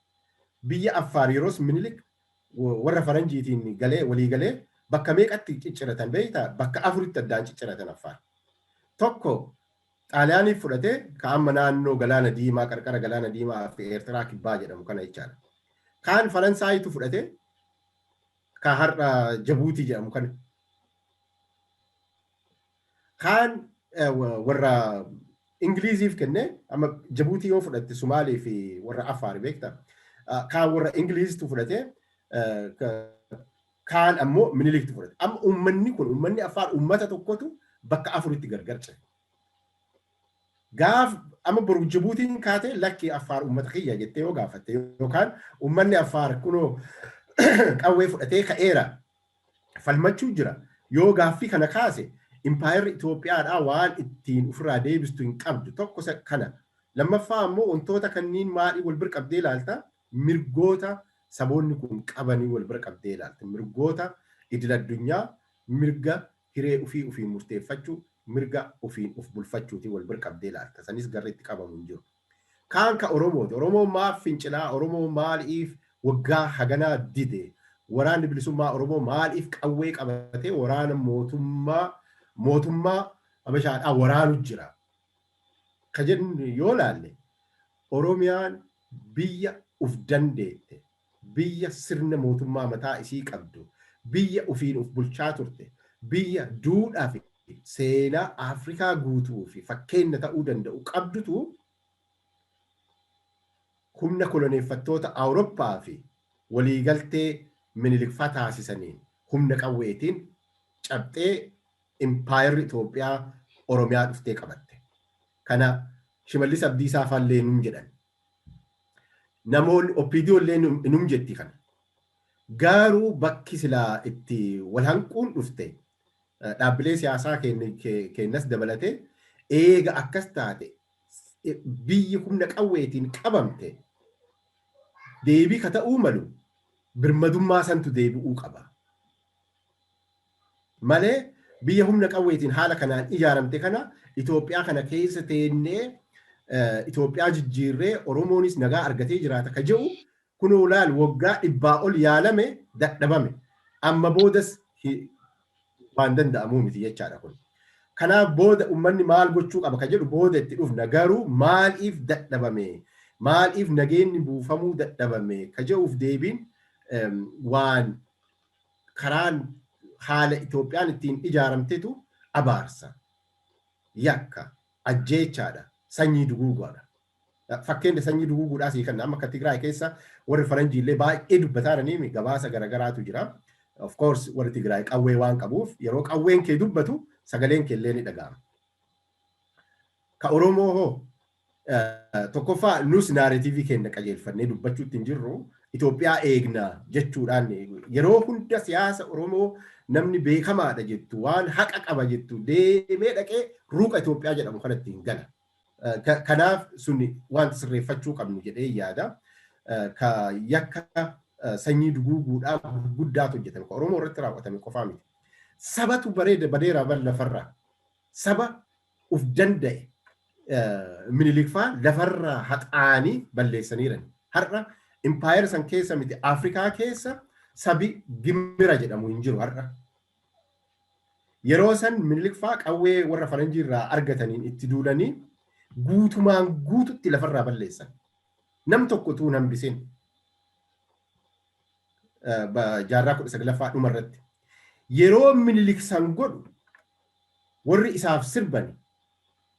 Biyya Affaar yeroos Minilik warra faranjiitiin galee walii galee bakka meeqatti cicciratan beektaa? Bakka afuritti addaan cicciratan Affaar. Tokko Xaaliyaaniif fudhatee, ka amma naannoo galaana diimaa, qarqara galaana diimaa fi Eertiraa Kibbaa jedhamu kana jechaadha. Kaan Faransaayitu fudhatee, ka har'a Jabuutii jedhamu kana. Kaan warra Ingiliziif kenne. Amma Jabuutii yoo fudhatte, Sumaalee fi warra Affaar beekta. Kaan warra Ingilizitu fudhatee, kaan ammoo Miniliktu fudhate. Amma uummanni kun, uummanni Affaar, uummata tokkotu bakka afuritti gargar ce'e. Gaaf amma boru Jabuutiin kaatee "Lakki, Affaar uummata kiyya" jettee yoo gaafatte, yookaan uummanni Affaar kunoo qawwee fudhatee ka'eera, falmachuu jira. Yoo gaaffii kana kaase, impaayerri Itoophiyaadhaa waan ittiin ofirraa deebistu hin qabdu. Tokko kana. Lammaffaa ammoo wantoota kanneen maalii wal bira qabdee ilaalta? Mirgoota saboonni kun qabanii wal bira qabdee ilaalta. Mirgoota idil addunyaa, mirga hiree ofii ofiin murteeffachuu, mirga ofiin of bulfachuutiin wal bira qabdee ilaalta. Sanis garri itti qabamu hin jiru. Kaan ka Oromooti. Oromoon maaf fincilaa? Oromoon maaliif waggaa haganaa dide? Waraanni bilisummaa Oromoo maaliif qawwee qabatee waraana mootummaa Habashaadhaa waraanu jira? Ka jennu yoo laalle, Oromiyaan biyya uf dandeette, biyya sirna mootummaa mataa isii qabdu, biyya ufiin uf bulchaa turte, biyya duudhaa fi seenaa Afrikaa guutuu fi fakkeenya ta'uu danda'u qabdutu humna koloneeffattoota Awurooppaa fi waliigaltee Minilikfaa taasisaniin humna qawweetiin cabxee impaayerri Itoophiyaa Oromiyaa dhuftee qabatte. Kana Shimallis Abdiisaa faallee num jedhan. Namoonni OPDO illee num jetti kana. Garuu bakki silaa itti wal hanquun dhufte, dhaabbilee siyaasaa keenyas dabalatee, eega akkas taate, biyyi humna qawweetiin qabamte, deebii ka ta'uu malu birmadummaa santu deebi'uu qaba. Malee biyya humna qawweetiin haala kanaan ijaaramte kana, Itoophiyaa kana keessa teennee Itoophiyaa jijjiirree Oromoonis nagaa argatee jiraata ka jedhu kunoo laal, waggaa 100 ol yaalame, dadhabame. Amma boodas waan danda'amuu miti jechaadha kun. Kanaaf booda uummanni maal gochuu qaba ka jedhu booda itti dhufna. Garuu maaliif dadhabame? Maaliif nageenyi buufamuu dadhabame? Ka jedhuuf deebiin waan karaan haala Itoophiyaan ittiin ijaaramtetu abaarsa, yakka, ajjeechaadha, sanyii duguugaadha. Fakkeenya sanyii duguuguudhaa sii kenna. Amma akka Tigraay keessa warri faranjiillee baay'ee dubbataa jiranii gabaasa garagaraatu jira. Of course, warri Tigraay qawwee waan qabuuf, yeroo qawween kee dubbatu sagaleen kee illee ni dhaga'ama. Ka Oromoo hoo, tokkoffaa nus narrative keenya qajeelfannee dubbachuutti hin jirru. Itoophiyaa eegna jechuudhaan yeroo hunda siyaasa Oromoo namni beekamaadha jettu, waan haqa qaba jettu, deemee dhaqee ruuqa Itoophiyaa jedhamu kanatti hin gala. Kanaaf suni wanta sirreeffachuu qabnu jedhee yaada. Ka yakka sanyii duguuguudhaa gurguddaatu hojjetame. Ka Oromoo irratti raawwatame qofaa miti. Sabatu bareeda badeeraa bar lafarraa. Saba uf danda'e Minilik faa lafarraa haxaanii balleessaniiran. Har'a impaayera san keessa miti, Afrikaa keessa sabi Gimira jedhamu hin jiru har'a. Yeroo san Minilik faa qawwee warra faranjii irraa argataniin itti duulanii guutumaan guututti lafarraa balleessan. Nam tokko utuu hin hambisin. Jaarraa 19ffaa dhuma irratti. Yeroo Minilik san godhu warri isaaf sirbani,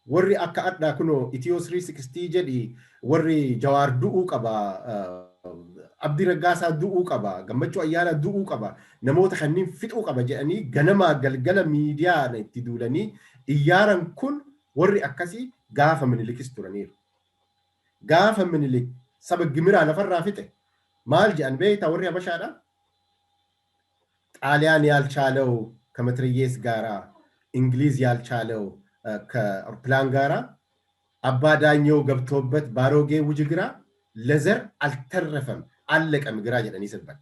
warri akka adhaa kunoo Itiyoo 360 jedhi, warri Jawaar du'uu qaba, Abdii Raggaasaa du'uu qaba, Gammachuu Ayyaanaa du'uu qaba, namoota kanneen fixuu qaba jedhanii ganamaa galgala miidiyaa itti duulanii iyyaaran kun, warri akkasii gaafa Minilikis turaniiru. Gaafa Minilik saba Gimiraa lafarraa fixe maal jedhan beektaa warri Habashaadha? "ጣሊያን ያልቻለው ከመትረየስ ጋራ፣ እንግሊዝ ያልቻለው ከአውሮፕላን ጋራ፣ አባ ዳኘው ገብቶበት ባሮጌ ውጅግራ፣ ለዘር አልተረፈም አለቀ ምግራ" jedhanii sirban.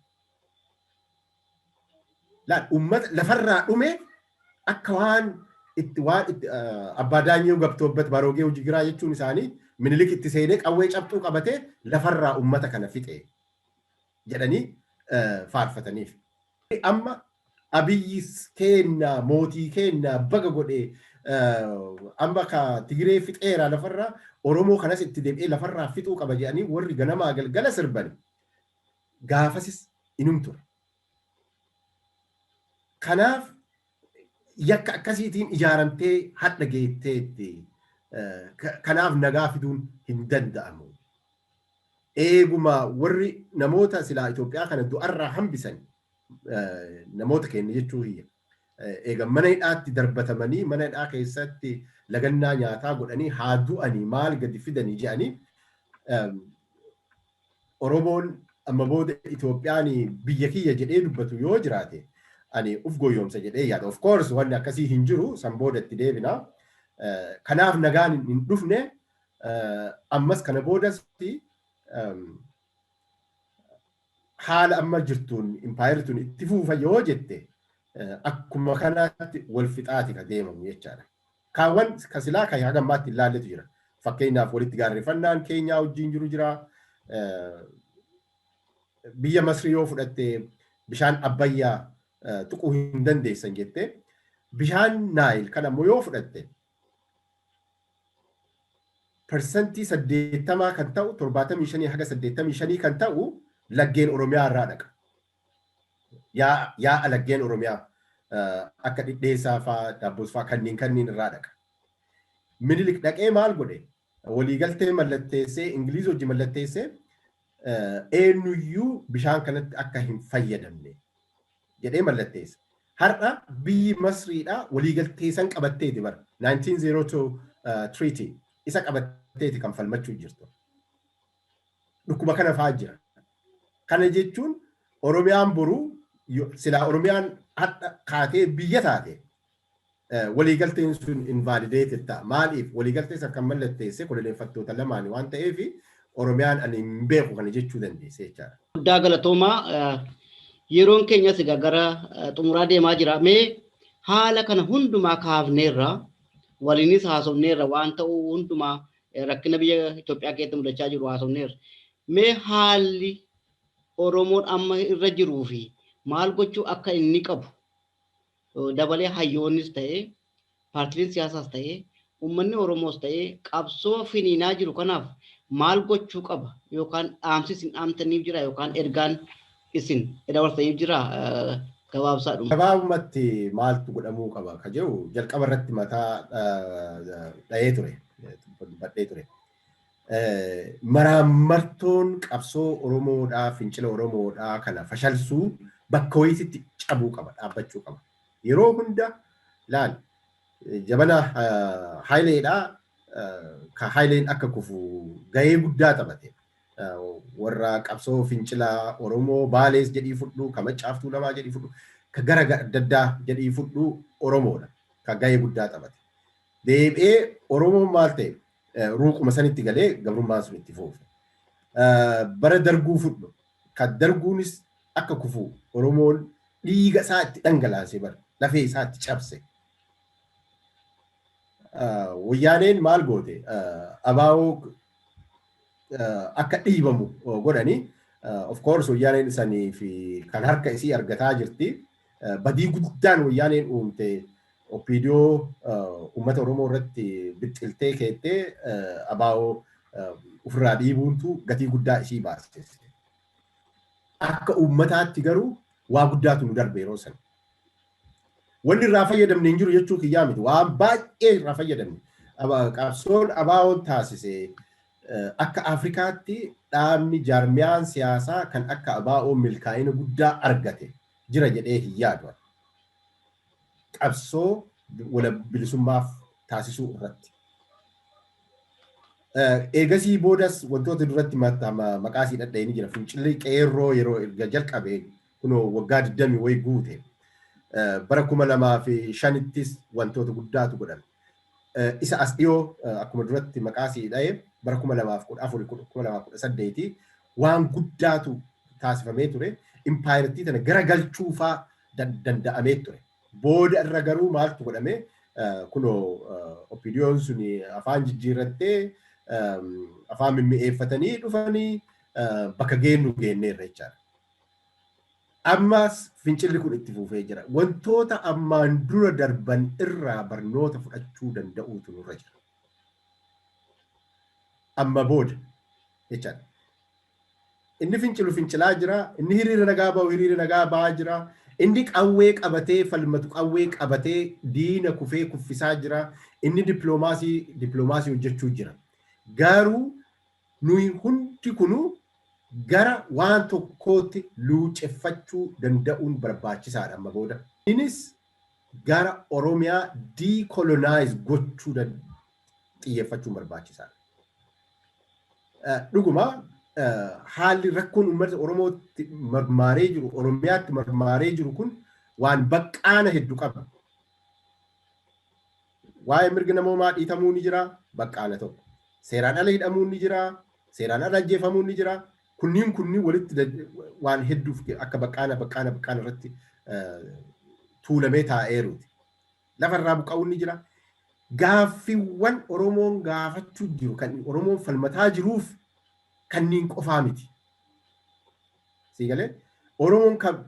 Laal, uummata lafarraa dhume akka waan itti waan itti "አባ ዳኘው ገብቶበት ባሮጌ ውጅግራ" jechuun isaanii Minilik itti seenee qawwee cabxuu qabatee lafarraa uummata kana fixe jedhanii faarfataniif. Amma Abiyyi keenna, mootii keenna baga godhe, amma ka Tigiree fixeera lafarraa, Oromoo kanas itti deebi'ee lafarraa fixuu qaba jedhanii warri ganamaa galgala sirban gaafasis inum ture. Kanaaf yakka akkasiitiin ijaaramtee hadha geetteetti. Kanaaf nagaa fiduun hin danda'amu. Eeguma warri namoota silaa Itoophiyaa kana du'arraa hambisan, namoota keenya jechuu hiyya. Eega mana hidhaatti darbatamanii, mana hidhaa keessatti lagannaa nyaataa godhanii, haa du'anii maal gadi fidanii jedhanii, Oromoon amma booda Itoophiyaan biyya kiyya jedhee dubbatu yoo jiraate ani uf goyoomsa jedhee yaada. Of course, wanni akkasii hin jiru, san booda itti deebina. Kanaaf nagaan hin dhufne. Ammas kana boodas haala amma jirtuun impaayerri tun itti fuufa yoo jette, akkuma kanaatti wal fixaati ka deemamu jechaadha. Kaawwan ka silaa ka haga ammaatti hin laalletu jira. Fakkeenyaaf, walitti gaarreeffannaan Keenyaa wajjin jiru jira. Biyya Masrii yoo fudhatte, bishaan Abbayyaa tuquu hin dandeessan jette. Bishaan Naayil kan ammoo yoo fudhatte, 80% kan ta'u, 75 haga 85 kan ta'u laggeen Oromiyaa irraa dhaqa. Yaa'a laggeen Oromiyaa akka Dhidheessaa fa'aa, Daabboos fa'aa kanneen kanneen irraa dhaqa. Minilik dhaqee maal godhe? Waliigaltee mallatteessee, Ingiliiz wajji mallatteessee, eenyuyyuu bishaan kanatti akka hin fayyadamne jedhee mallatteesse. Har'a biyyi Masriidhaa waliigaltee san qabatteeti bara 1902 treaty isa qabatteeti kan falmachuu jirtu. Dhukkuba kana fa'aa jira. Kana jechuun Oromiyaan boruu, silaa Oromiyaan hadha kaatee biyya taate, waliigalteen sun invalidated ta'a. Maaliif? Waliigaltee san kan mallatteesse koloneeffattoota lamaani waan ta'eef, Oromiyaan ani hin beeku kana jechuu dandeesse jechaadha. Guddaa galatoomaa, yeroon keenyas egaa gara xumuraa deemaa jira. Mee haala kana hundumaa kaafneerra, waliinis haasofneerra, waan ta'uu hundumaa rakkina biyya Itoophiyaa keessatti mudachaa jiru haasofneerra. Mee haalli Oromoon amma irra jiruu fi maal gochuu akka inni qabu, dabalee hayyoonnis ta'ee, paartileen siyaasaas ta'ee, uummanni Oromoos ta'ee, qabsoo finiinaa jiru kanaaf maal gochuu qaba, yookaan dhaamsi isin dhaamtaniif jira, yookaan ergaan isin dabarsaniif jira, gabaabsaadhuma. Gabaabumatti maaltu godhamuu qaba ka jedhu jalqaba irratti mataa dha'ee ture, dubbadhee ture. Maraammartoon qabsoo Oromoodhaa, fincila Oromoodhaa kana fashalsuu bakka wayiititti cabuu qaba, dhaabbachuu qaba. Yeroo hunda laal, jabana Haayileedhaa ka Haayileen akka kufu gahee guddaa taphate. Warra qabsoo fincilaa Oromoo Baalees jedhii fudhu, ka Maccaaf Tuulamaa jedhii fudhu, ka gara adda addaa jedhii fudhu, Oromoodha. Ka gahee guddaa taphate. Deebi'ee Oromoon maal ta'e? Ruuquma sanitti galee gabrummaan sun itti fufe. Bara darguu fudhu. Kan darguunis akka kufu Oromoon dhiiga isaa itti dhangalaase bara lafee isaa itti cabse. Wayyaaneen maal goote? Abaa'oo akka dhiibamu godhanii, of course wayyaaneen sanii fi kan harka isii argataa jirti. Badii guddaan wayyaaneen uumte OPDO uummata Oromoo irratti bixxiltee keettee abaa'oo ofirraa dhiibuuntu gatii guddaa isii baasise. Akka uummataatti garuu waa guddaatu nu darbe yeroo sana. Wanni irraa fayyadamne hin jiru jechuu kiyyaa miti. Waan baay'ee irraa fayyadamne. Qabsoon abaa'oon taasise akka Afrikaatti dhaabni jaarmiyaan siyaasaa kan akka abaa'oo milkaa'ina guddaa argate jira jedhee hin yaadu. Qabsoo wala bilisummaaf taasisuu irratti. Eegasii boodas wantoota duratti maqaa isii dhadha'ee ni jira. Fincilli qeerroo yeroo erga jalqabe kunoo waggaa 20 wayii guute. Bara 2005ttis wantoota guddaatu godhame. Isa as dhiyoo akkuma duratti maqaa isii dha'e bara 2014, 2018 waan guddaatu taasifamee ture. Impaayirattii tana gara galchuufaa danda'amee ture. Booda irra garuu maaltu godhame? Kunoo OPDOn sun afaan jijjiirrattee afaan mimmi'eeffatanii dhufanii bakka geennu geenneerra jechaadha. Ammas fincilli kun itti fufee jira. Wantoota ammaan dura darban irraa barnoota fudhachuu danda'uutu nurra jira. Amma booda jechaadha. Inni fincilu fincilaa jira. Inni hiriira nagaa ba'u hiriira nagaa ba'aa jira. Inni qawwee qabatee falmatu qawwee qabatee diina kufee kuffisaa jira. Inni dippiloomaasii dippiloomaasii hojjechuu jira. Garuu nuyi hundi kunuu gara waan tokkootti luuceffachuu danda'uun barbaachisaadha amma booda. Innis gara Oromiyaa decolonize gochuu xiyyeeffachuun barbaachisaadha. Dhuguma haalli rakkoon uummata Oromootti marmaaree jiru, Oromiyaatti marmaaree jiru kun waan baqqaana hedduu qaba. Waa'ee mirga namoomaa dhiitamuu ni jira, baqqaana tokko. Seeraan ala hidhamuun ni jira, seeraan ala ajjeefamuun ni jira. Kunniin walitti waan hedduuf akka baqqaana baqqaana baqqaana irratti tuulamee taa'eeruuti. Lafarraa buqqa'uun ni jira. Gaaffiiwwan Oromoon gaafachuu jiru, kan Oromoon falmataa jiruuf kanneen qofaa miti. Sii galee? Oromoon kan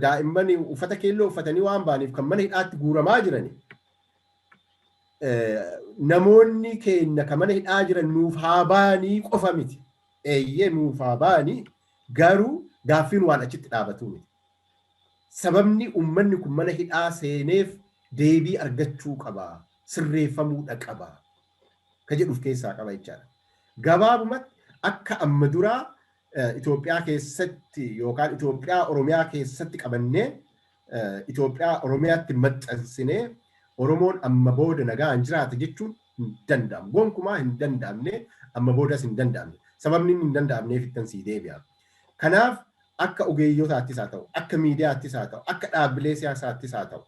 daa'imman uffata keelloo uffatanii waan ba'aniif kan mana hidhaatti guuramaa jirani. Namoonni keenya kan mana hidhaa jiran nuuf haa ba'anii qofa miti. Eeyyee, nuuf haa ba'anii, garuu gaaffiin waan achitti dhaabatu miti. Sababni uummanni kun mana hidhaa seeneef deebii argachuu qaba. Sirreeffamuudha qaba. Ka jedhuuf keessaa qaba jechaadha. Gabaabumatti akka amma duraa Itoophiyaa keessatti yookaan Itoophiyaa Oromiyaa keessatti qabannee, Itoophiyaa Oromiyaatti maxxansinee Oromoon amma booda nagaan jiraata jechuun hin danda'amu. Gonkumaa hin danda'amne, amma boodas hin danda'amne. Sababni inni hin danda'amneef ittan sii deebi'a. Kanaaf akka ogeeyyotaattis haa ta'u, akka miidiyaattis haa ta'u, akka dhaabbilee siyaasaattis haa ta'u,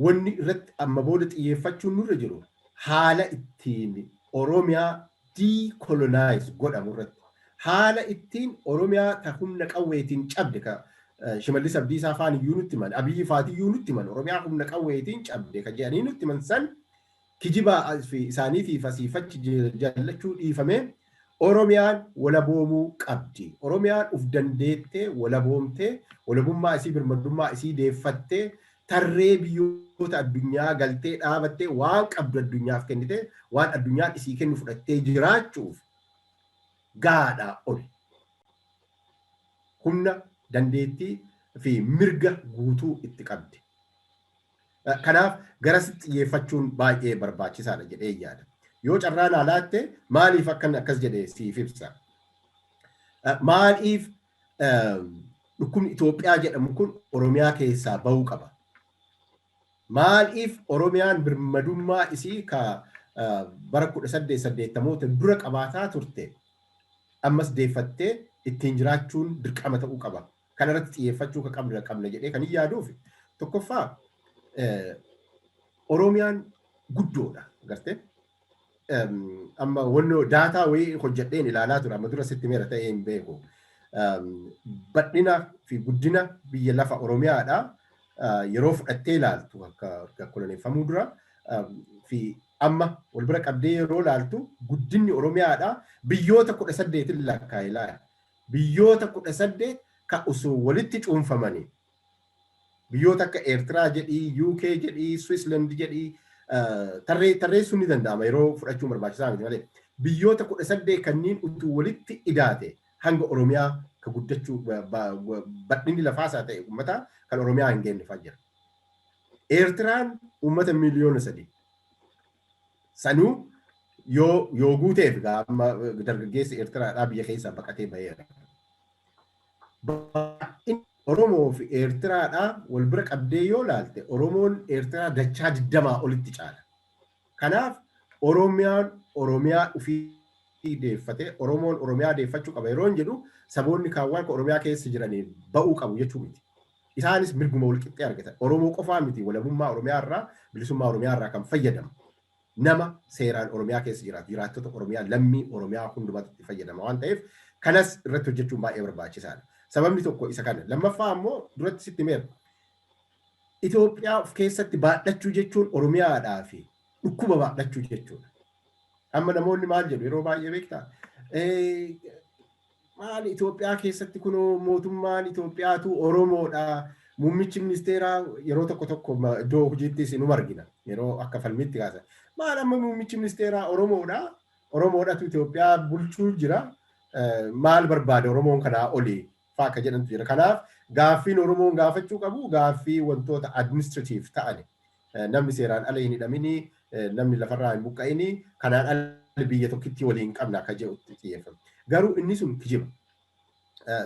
wanni irratti amma booda xiyyeeffachuun nurra jiru haala ittiin Oromiyaa decolonize godhamu irratti. Haala ittiin Oromiyaa ta humna qawweetiin cabde, ka Shimallis Abdiisaa faan iyyuu nutti himan, Abiyyi faati iyyuu nutti himan, Oromiyaa humna qawweetiin cabde ka jedhanii nutti himan san kijibaa fi isaaniitiif asii fachi jallachuu dhiifamee Oromiyaan walaboomuu qabdi. Oromiyaan uf dandeettee walaboomtee, walabummaa isii, birmadummaa isii deeffattee, tarree biyyoota addunyaa galtee dhaabattee, waan qabdu addunyaaf kennitee, waan addunyaan isii kennu fudhattee jiraachuuf gaadhaa ol. Humna, dandeettii fi mirga guutuu itti qabdi. Kanaaf garasitti xiyyeeffachuun baay'ee barbaachisaadha jedhee yaada. Yoo carraa naa laatte maaliif akkan akkas jedhe siif ibsa. Maaliif dhukkubni Itoophiyaa jedhamu kun Oromiyaa keessaa bahuu qaba? Maaliif Oromiyaan birmadummaa isii ka bara 1880moota dura qabaataa turte ammas deeffattee ittiin jiraachuun dirqama ta'uu qaba? Kana irratti xiyyeeffachuu ka qabna jedhee kan hin yaaduuf, tokkoffaa Oromiyaan guddoodha gartee. Amma wannoo daataa wayii hojjedheen ilaalaa ture, amma dura sitti meera ta'ee hin beeku. Badhina fi guddina biyya lafa Oromiyaadha yeroo fudhattee ilaaltu, akka koloneeffamuu dura fi amma wal bira qabdee yeroo ilaaltu, guddinni Oromiyaadha biyyoota 18n lakkaa'e ilaala. Biyyoota 18 ka osoo walitti cuunfamanii, biyyoota akka Eertiraa jedhii, UK jedhii, Switzerland jedhii, tarree tarreessuun ni danda'ama, yeroo fudhachuun barbaachisaa miti malee. Biyyoota 18 kanneen utuu walitti idaate hanga Oromiyaa ka guddachuu, badhinni lafaasaa ta'e uummata kan Oromiyaa hin geenye fa'aa jira. Eertiraan uummata 3 miiliyoona. Sanuu yoo guuteef amma dargaggeessi Eertiraadhaa biyya keessaa baqatee baheera. Oromoo fi Eertiraadhaa wal bira qabdee yoo laalte, Oromoon Eertiraa dachaa 20 olitti caala. Kanaaf Oromiyaan Oromiyaa ofii deeffatee, Oromoon Oromiyaa deeffachuu qaba yeroo hin jedhu, saboonni kaawwan Oromiyaa keessa jiranii ba'uu qabu jechuu miti. Isaanis mirguma wal qixxee argatan. Oromoo qofaa miti walabummaa Oromiyaa irraa, bilisummaa Oromiyaa irraa kan fayyadamu. Nama seeraan Oromiyaa keessa jiraatu, jiraattota Oromiyaa, lammii Oromiyaa hundumatti itti fayyadama waan ta'eef, kanas irratti hojjechuun baay'ee barbaachisaadha. Sababni tokko isa kana. Lammaffaa ammoo duratti sitti meera. Itoophiyaa of keessatti baadhachuu jechuun Oromiyaadhaa fi dhukkuba baadhachuu jechuudha. Amma namoonni maal jedhu yeroo baay'ee beektaa? Maali, Itoophiyaa keessatti kunoo mootummaan Itoophiyaatu Oromoodha. Muummichi ministeeraa yeroo tokko tokko iddoo hojiittis inuma argina. Yeroo akka falmiitti kaasan. Maal, amma muummichi ministeeraa Oromoodha. Oromoodhatu Itoophiyaa bulchuu jira. Maal barbaada Oromoon kanaa olii fa'aa akka jedhantu jira. Kanaaf gaaffiin Oromoon gaafachuu qabu gaaffii wantoota administrative ta'ani. Namni seeraan ala hin hidhamini, namni lafarraa hin buqqa'ini, kanaan ala biyya tokkitti waliin qabna akka jedhutti xiyyeeffama. Garuu inni sun kijiba.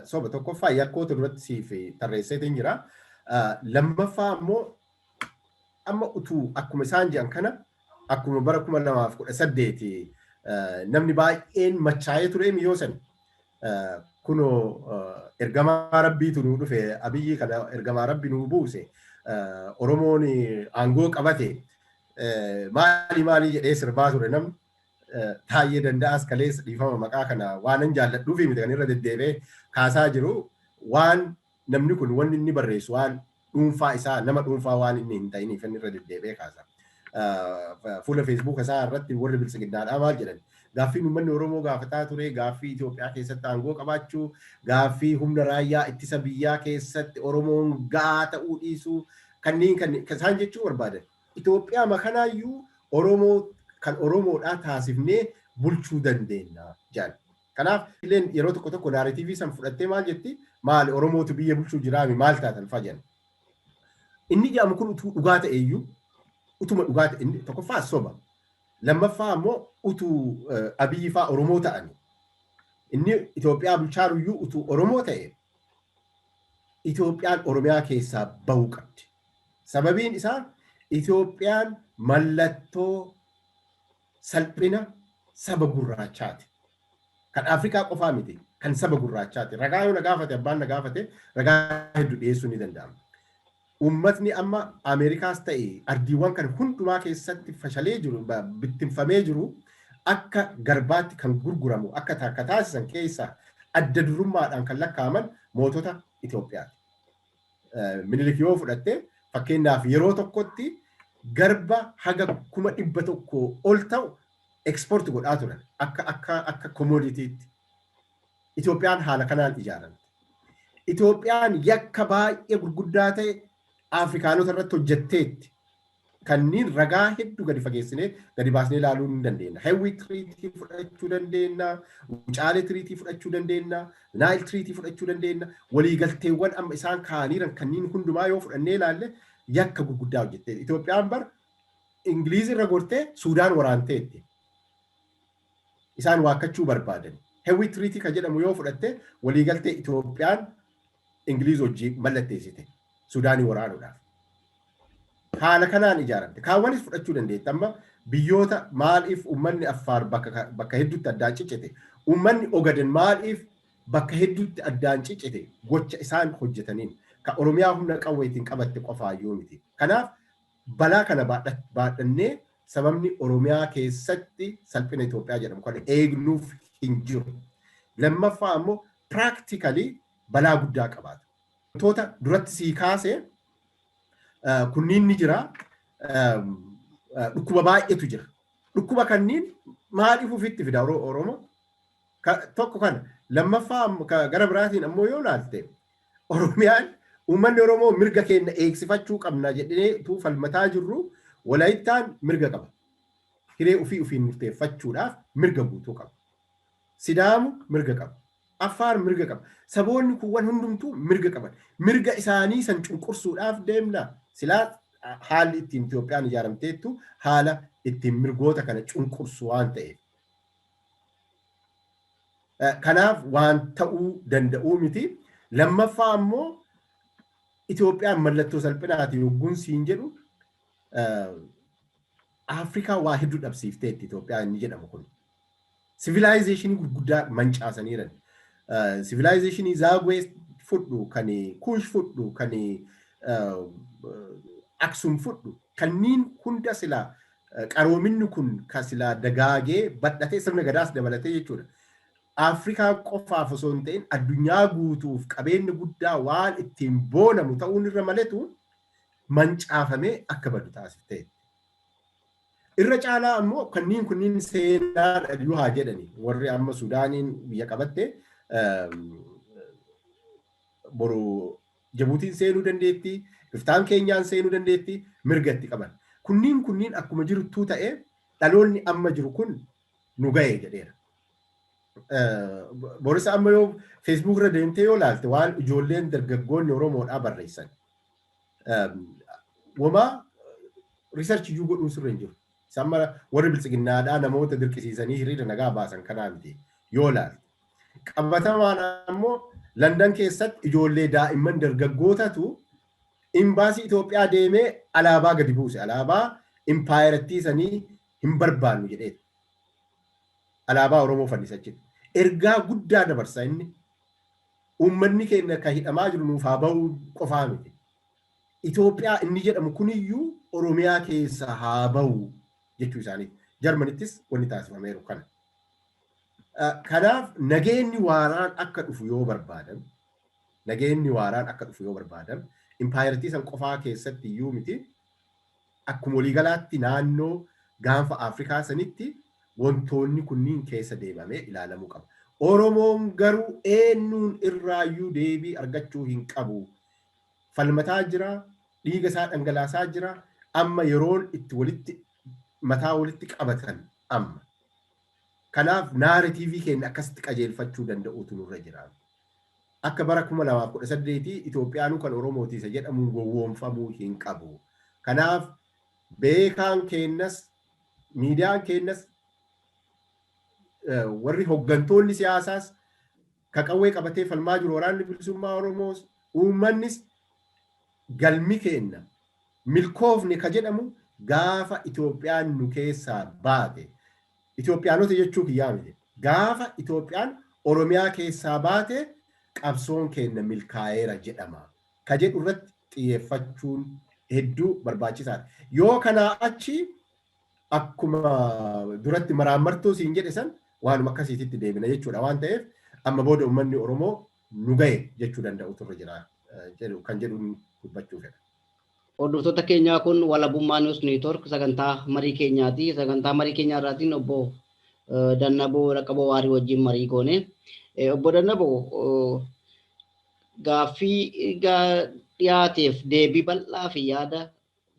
Soba. Tokkoffaa yakkoota duratti siif tarreesseetiin jira. Lammaffaa ammoo amma utuu akkuma isaan jedhan kana, akkuma bara 2018 namni baay'een machaa'ee ture yoo san, kunoo ergamaa rabbiitu nuu dhufe, Abiyyi kana ergamaa rabbi nuu buuse, Oromoon aangoo qabate, maali maali jedhee sirbaa ture namni. Taayyee Danda'as kaleessa, dhiifama, maqaa kana waan jaalladhuufi miti kan irra deddeebi'ee kaasaa jiru, waan namni kun wanni inni barreessu waan dhuunfaa isaa, nama dhuunfaa waan inni hin ta'iniif inni irra deddeebi'ee kaasa. Fuula Feesbuuk isaa irratti warri biltsiginnaadhaa maal jedhan? Gaaffiin uummanni Oromoo gaafataa ture gaaffii Itoophiyaa keessatti aangoo qabaachuu, gaaffii humna raayyaa ittisa biyyaa keessatti Oromoon ga'aa ta'uu dhiisuu, kanneen kan isaan jechuu barbaadan. Itoophiyaa makanaayyuu Oromoo kan Oromoodhaa taasifnee bulchuu dandeenya jedhan. Kanaaf illeen yeroo tokko tokko narrative san fudhattee maal jetti, maali, Oromootu biyya bulchuu jiraami, maal taatan fa'aa jedhan. Inni jedhamu kun utuu dhugaa ta'e iyyuu, utuma dhugaa ta'e, inni tokkoffaa soba. Lammaffaa ammoo utuu Abiyyi fa'aa Oromoo ta'ani, inni Itoophiyaa bulchaaruyyuu utuu Oromoo ta'e, Itoophiyaan Oromiyaa keessaa bahuu qabdi. Sababiin isaa Itoophiyaan mallattoo salphina saba gurraachaati. Kan Afrikaa qofaa miti, kan saba gurraachaati. Ragaa yoo na gaafate, abbaan na gaafate, ragaa hedduu dhiyeessuu ni danda'ama. Uummatni amma Ameerikaas ta'e ardiiwwan kan hundumaa keessatti fashalee jiru, bittinfamee jiru, akka garbaatti kan gurguramu akka akka taasisan keessaa adda durummaadhaan kan lakkaa'aman mootota Itoophiyaati. Minilik yoo fudhatte fakkeenyaaf, yeroo tokkotti garba haga 100,000 ol ta'u export godhaa turan akka commodityitti. Itoophiyaan haala kanaan ijaaramte. Itoophiyaan yakka baay'ee gurguddaa ta'e Afrikaanota irratti hojjetteetti. Kanneen ragaa hedduu gadi fageessinee gadi baasnee ilaaluu ni dandeenya. Hewwi Treaty fudhachuu dandeenya, Wucaalee Treaty fudhachuu dandeenya, Nile Treaty fudhachuu dandeenya. Waliigalteewwan amma isaan kaa'aniiran kanneen hundumaa yoo fudhannee ilaalle, yakka gurguddaa hojjetteetti. Itoophiyaan bar Ingiliizi irra gortee Suudaan waraanteetti. Isaan waakkachuu barbaadan. Hewwi Treaty kan jedhamu yoo fudhatte, waliigaltee Itoophiyaan Ingiliiz wajjin mallatteessite Suudaanii waraanuudhaaf. Haala kanaan ijaaramte. Kaawwanis fudhachuu dandeetta. Amma biyyoota maaliif uummanni Affaar bakka hedduutti addaan ciccite? Uummanni Ogaden maaliif bakka hedduutti addaan ciccite? Gocha isaan hojjetaniin. Kan Oromiyaa humna qawweetiin qabatte qofaayyuu miti. Kanaaf balaa kana baadhannee Sababni Oromiyaa keessatti salphina Itoophiyaa jedhamu kana eegnuuf hin jiru. Lammaffaa ammoo practically balaa guddaa qabaata. Wantoota duratti sii kaasee kunniin ni jira. Dhukkuba baay'eetu jira. Dhukkuba kanniin maaliif ofitti fida Oromoo? Tokko kana. Lammaffaa gara biraatiin ammoo yoo ilaalte, Oromiyaan, uummanni Oromoo mirga keenya eegsifachuu qabna jedhee utuu falmataa jirru, Walaayittaan mirga qaba. Hiree ofii ofiin murteeffachuudhaaf mirga guutuu qaba. Sidaamu mirga qaba. Affaar mirga qaba. Saboonni kuuwwan hundumtuu mirga qaban. Mirga isaanii san cunqursuudhaaf deemna. Silaa haalli ittiin Itoophiyaan ijaaramteettu haala ittiin mirgoota kana cunqursu waan ta'eef. Kanaaf waan ta'uu danda'uu miti. Lammaffaa ammoo Itoophiyaan mallattoo salphinaati yogguun siin jedhu, Afrikaa waa hedduu dhabsiifteetti Itoophiyaan inni jedhamu kun. Civilization gurguddaa mancaasaniiran. Civilization Zaagwee fudhu, kan Kuush fudhu, kan Aksum fudhu, kanneen hunda silaa qaroominni kun kan silaa dagaagee badhatee sirna gadaas dabalatee jechuudha. Afrikaa qofaaf osoo hin ta'in addunyaa guutuuf qabeenya guddaa waan ittiin boonamu ta'uun irra maletu mancaafamee akka badu taasifteetti. Irra caalaa ammoo kanneen kunniin seenaadha iyyuu haa jedhani, warri amma Sudaaniin biyya qabatte boru Jabuutiin seenuu dandeetti, iftaan Keenyaan seenuu dandeetti, mirga itti qaban. Kunniin akkuma jiruttuu ta'ee dhaloonni amma jiru kun nu ga'e jedheera. Borisa amma yoo Facebook irra deemtee yoo ilaalte, waan ijoolleen dargaggoonni Oromoodhaa barreessan. Wamaa research iyyuu godhuun sirra hin jiru. Isaan mara warri biltsiginnaadhaa namoota dirqisiisanii hiriira nagaa baasan kanaa miti yoo ilaalte. Qabatamaan ammoo Landan keessatti ijoollee daa'imman dargaggootatu imbaasii Itoophiyaa deemee alaabaa gadi buuse. Alaabaa impaayerattii sanii hin barbaannu jedheeti. Alaabaa Oromoo fannisa achitti. Ergaa guddaa dabarsa inni. Uummanni keenya kan hidhamaa jiru nuuf haa bahuu qofaa miti. Itoophiyaa inni jedhamu kuniyyuu Oromiyaa keessa haa bahu jechuu isaaniiti. Jarmanittis wanni taasifameeru kana. Kanaaf nageenyi waaraan akka dhufu yoo barbaadan, nageenyi waaraan akka dhufu yoo barbaadan, impaayerattii san qofaa keessatti iyyuu miti, akkuma waliigalaatti naannoo gaanfa Afrikaa sanitti wantoonni kunniin keessa deemamee ilaalamuu qaba. Oromoon garuu eenyuun irraayyuu deebii argachuu hin qabu. Falmataa jira, dhiiga isaa dhangalaasaa jira, amma yeroon itti walitti mataa walitti qabatan amma. Kanaaf narrative keenya akkasitti qajeelfachuu danda'uutu nurra jira. Akka bara 2018 Itoophiyaanuu kan Oromooti isa jedhamuun gowwoomfamuu hin qabu. Kanaaf beekaan keenyas, miidiyaan keenyas, warri hoggantoonni siyaasaas, ka qawwee qabatee falmaa jiru waraanni bilisummaa Oromoos, uummannis, galmi keenya milkoofne ka jedhamu gaafa Itoophiyaan nu keessaa baate. Itoophiyaanota jechuu kiyyaa miti. Gaafa Itoophiyaan Oromiyaa keessaa baate qabsoon keenya milkaa'eera jedhama. Ka jedhu irratti xiyyeeffachuun hedduu barbaachisaadha. Yoo kanaa achi akkuma duratti maraammartuu siin jedhe san waanuma akkasiititti deebina jechuudha waan ta'eef, amma booda uummanni Oromoo nu gahe jechuu danda'u turre jira jedhu kan jedhuun dubbachuu fedha. Hordoftoota keenyaa, kun Walabummaa News Network sagantaa marii keenyaati. Sagantaa marii keenyaa irraatiin obbo Dannaboo Dhaqqaboo Waarii wajjin marii goone. Obbo Dannaboo, gaaffii dhiyaateef deebii bal'aa fi yaada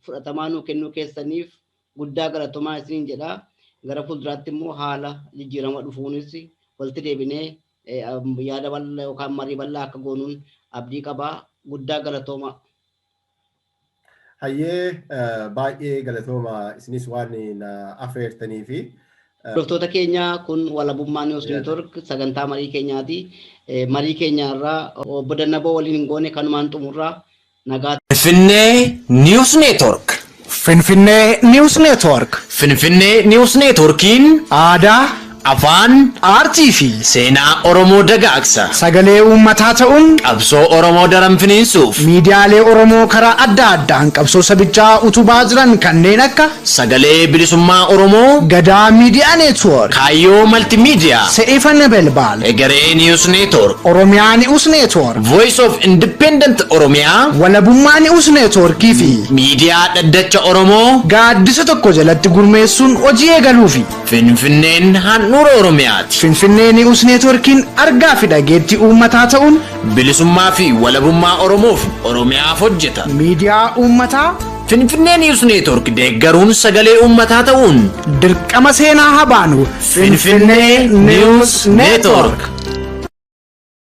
fudhatamaa nuu kennuu keessaniif guddaa galatoomaa isiniin jedha. Gara fuulduraatti immoo haala jijjiirama dhufuunis walitti deebinee yaada bal'aa yookaan marii bal'aa akka goonuun abdii qabaa. Guddaa galatoomaa. Hayyee, baay'ee galatooma isinis waan na affeertanii fi. Hordoftoota keenya, kun Walabummaa News Network sagantaa marii keenyaati. Marii keenya irraa obbo Dannaboo waliin hin goone kanumaan xumurraa, nagaa. Finfinnee News Network. Finfinnee News Network. Finfinnee News Networkiin aadaa, Afaan, aartii fi seenaa Oromoo dagaagsa. Sagalee uummataa ta'uun qabsoo Oromoo daran finiinsuuf miidiyaalee Oromoo karaa adda addaan qabsoo sabichaa utubaa jiran kanneen akka Sagalee Bilisummaa Oromoo, Gadaa Miidiyaa Neetwoork, Kaayyoo Maltimiidiyaa, Se'ifa Nebelbaal, Egeree Niwus Neetwoork, Oromiyaa Ni'us Neetwoork, Voice of Independent Oromiyaa, Walabummaa Ni'us Neetwoorkii fi Miidiyaa Dhaddacha Oromoo gaaddisa tokko jalatti gurmeessuun hojii eegaluufi. Finfinneen handhuura Oromiyaati. Finfinnee Ni'us Neetwoorkiin argaa fi dhageettii uummataa ta'uun bilisummaa fi walabummaa Oromoof Oromiyaaf hojjeta. Miidiyaa uummataa Finfinnee Niwus Neetwoork deeggaruun sagalee uummataa ta'uun dirqama seenaa haa baanu. Finfinnee Niwus Neetwoork.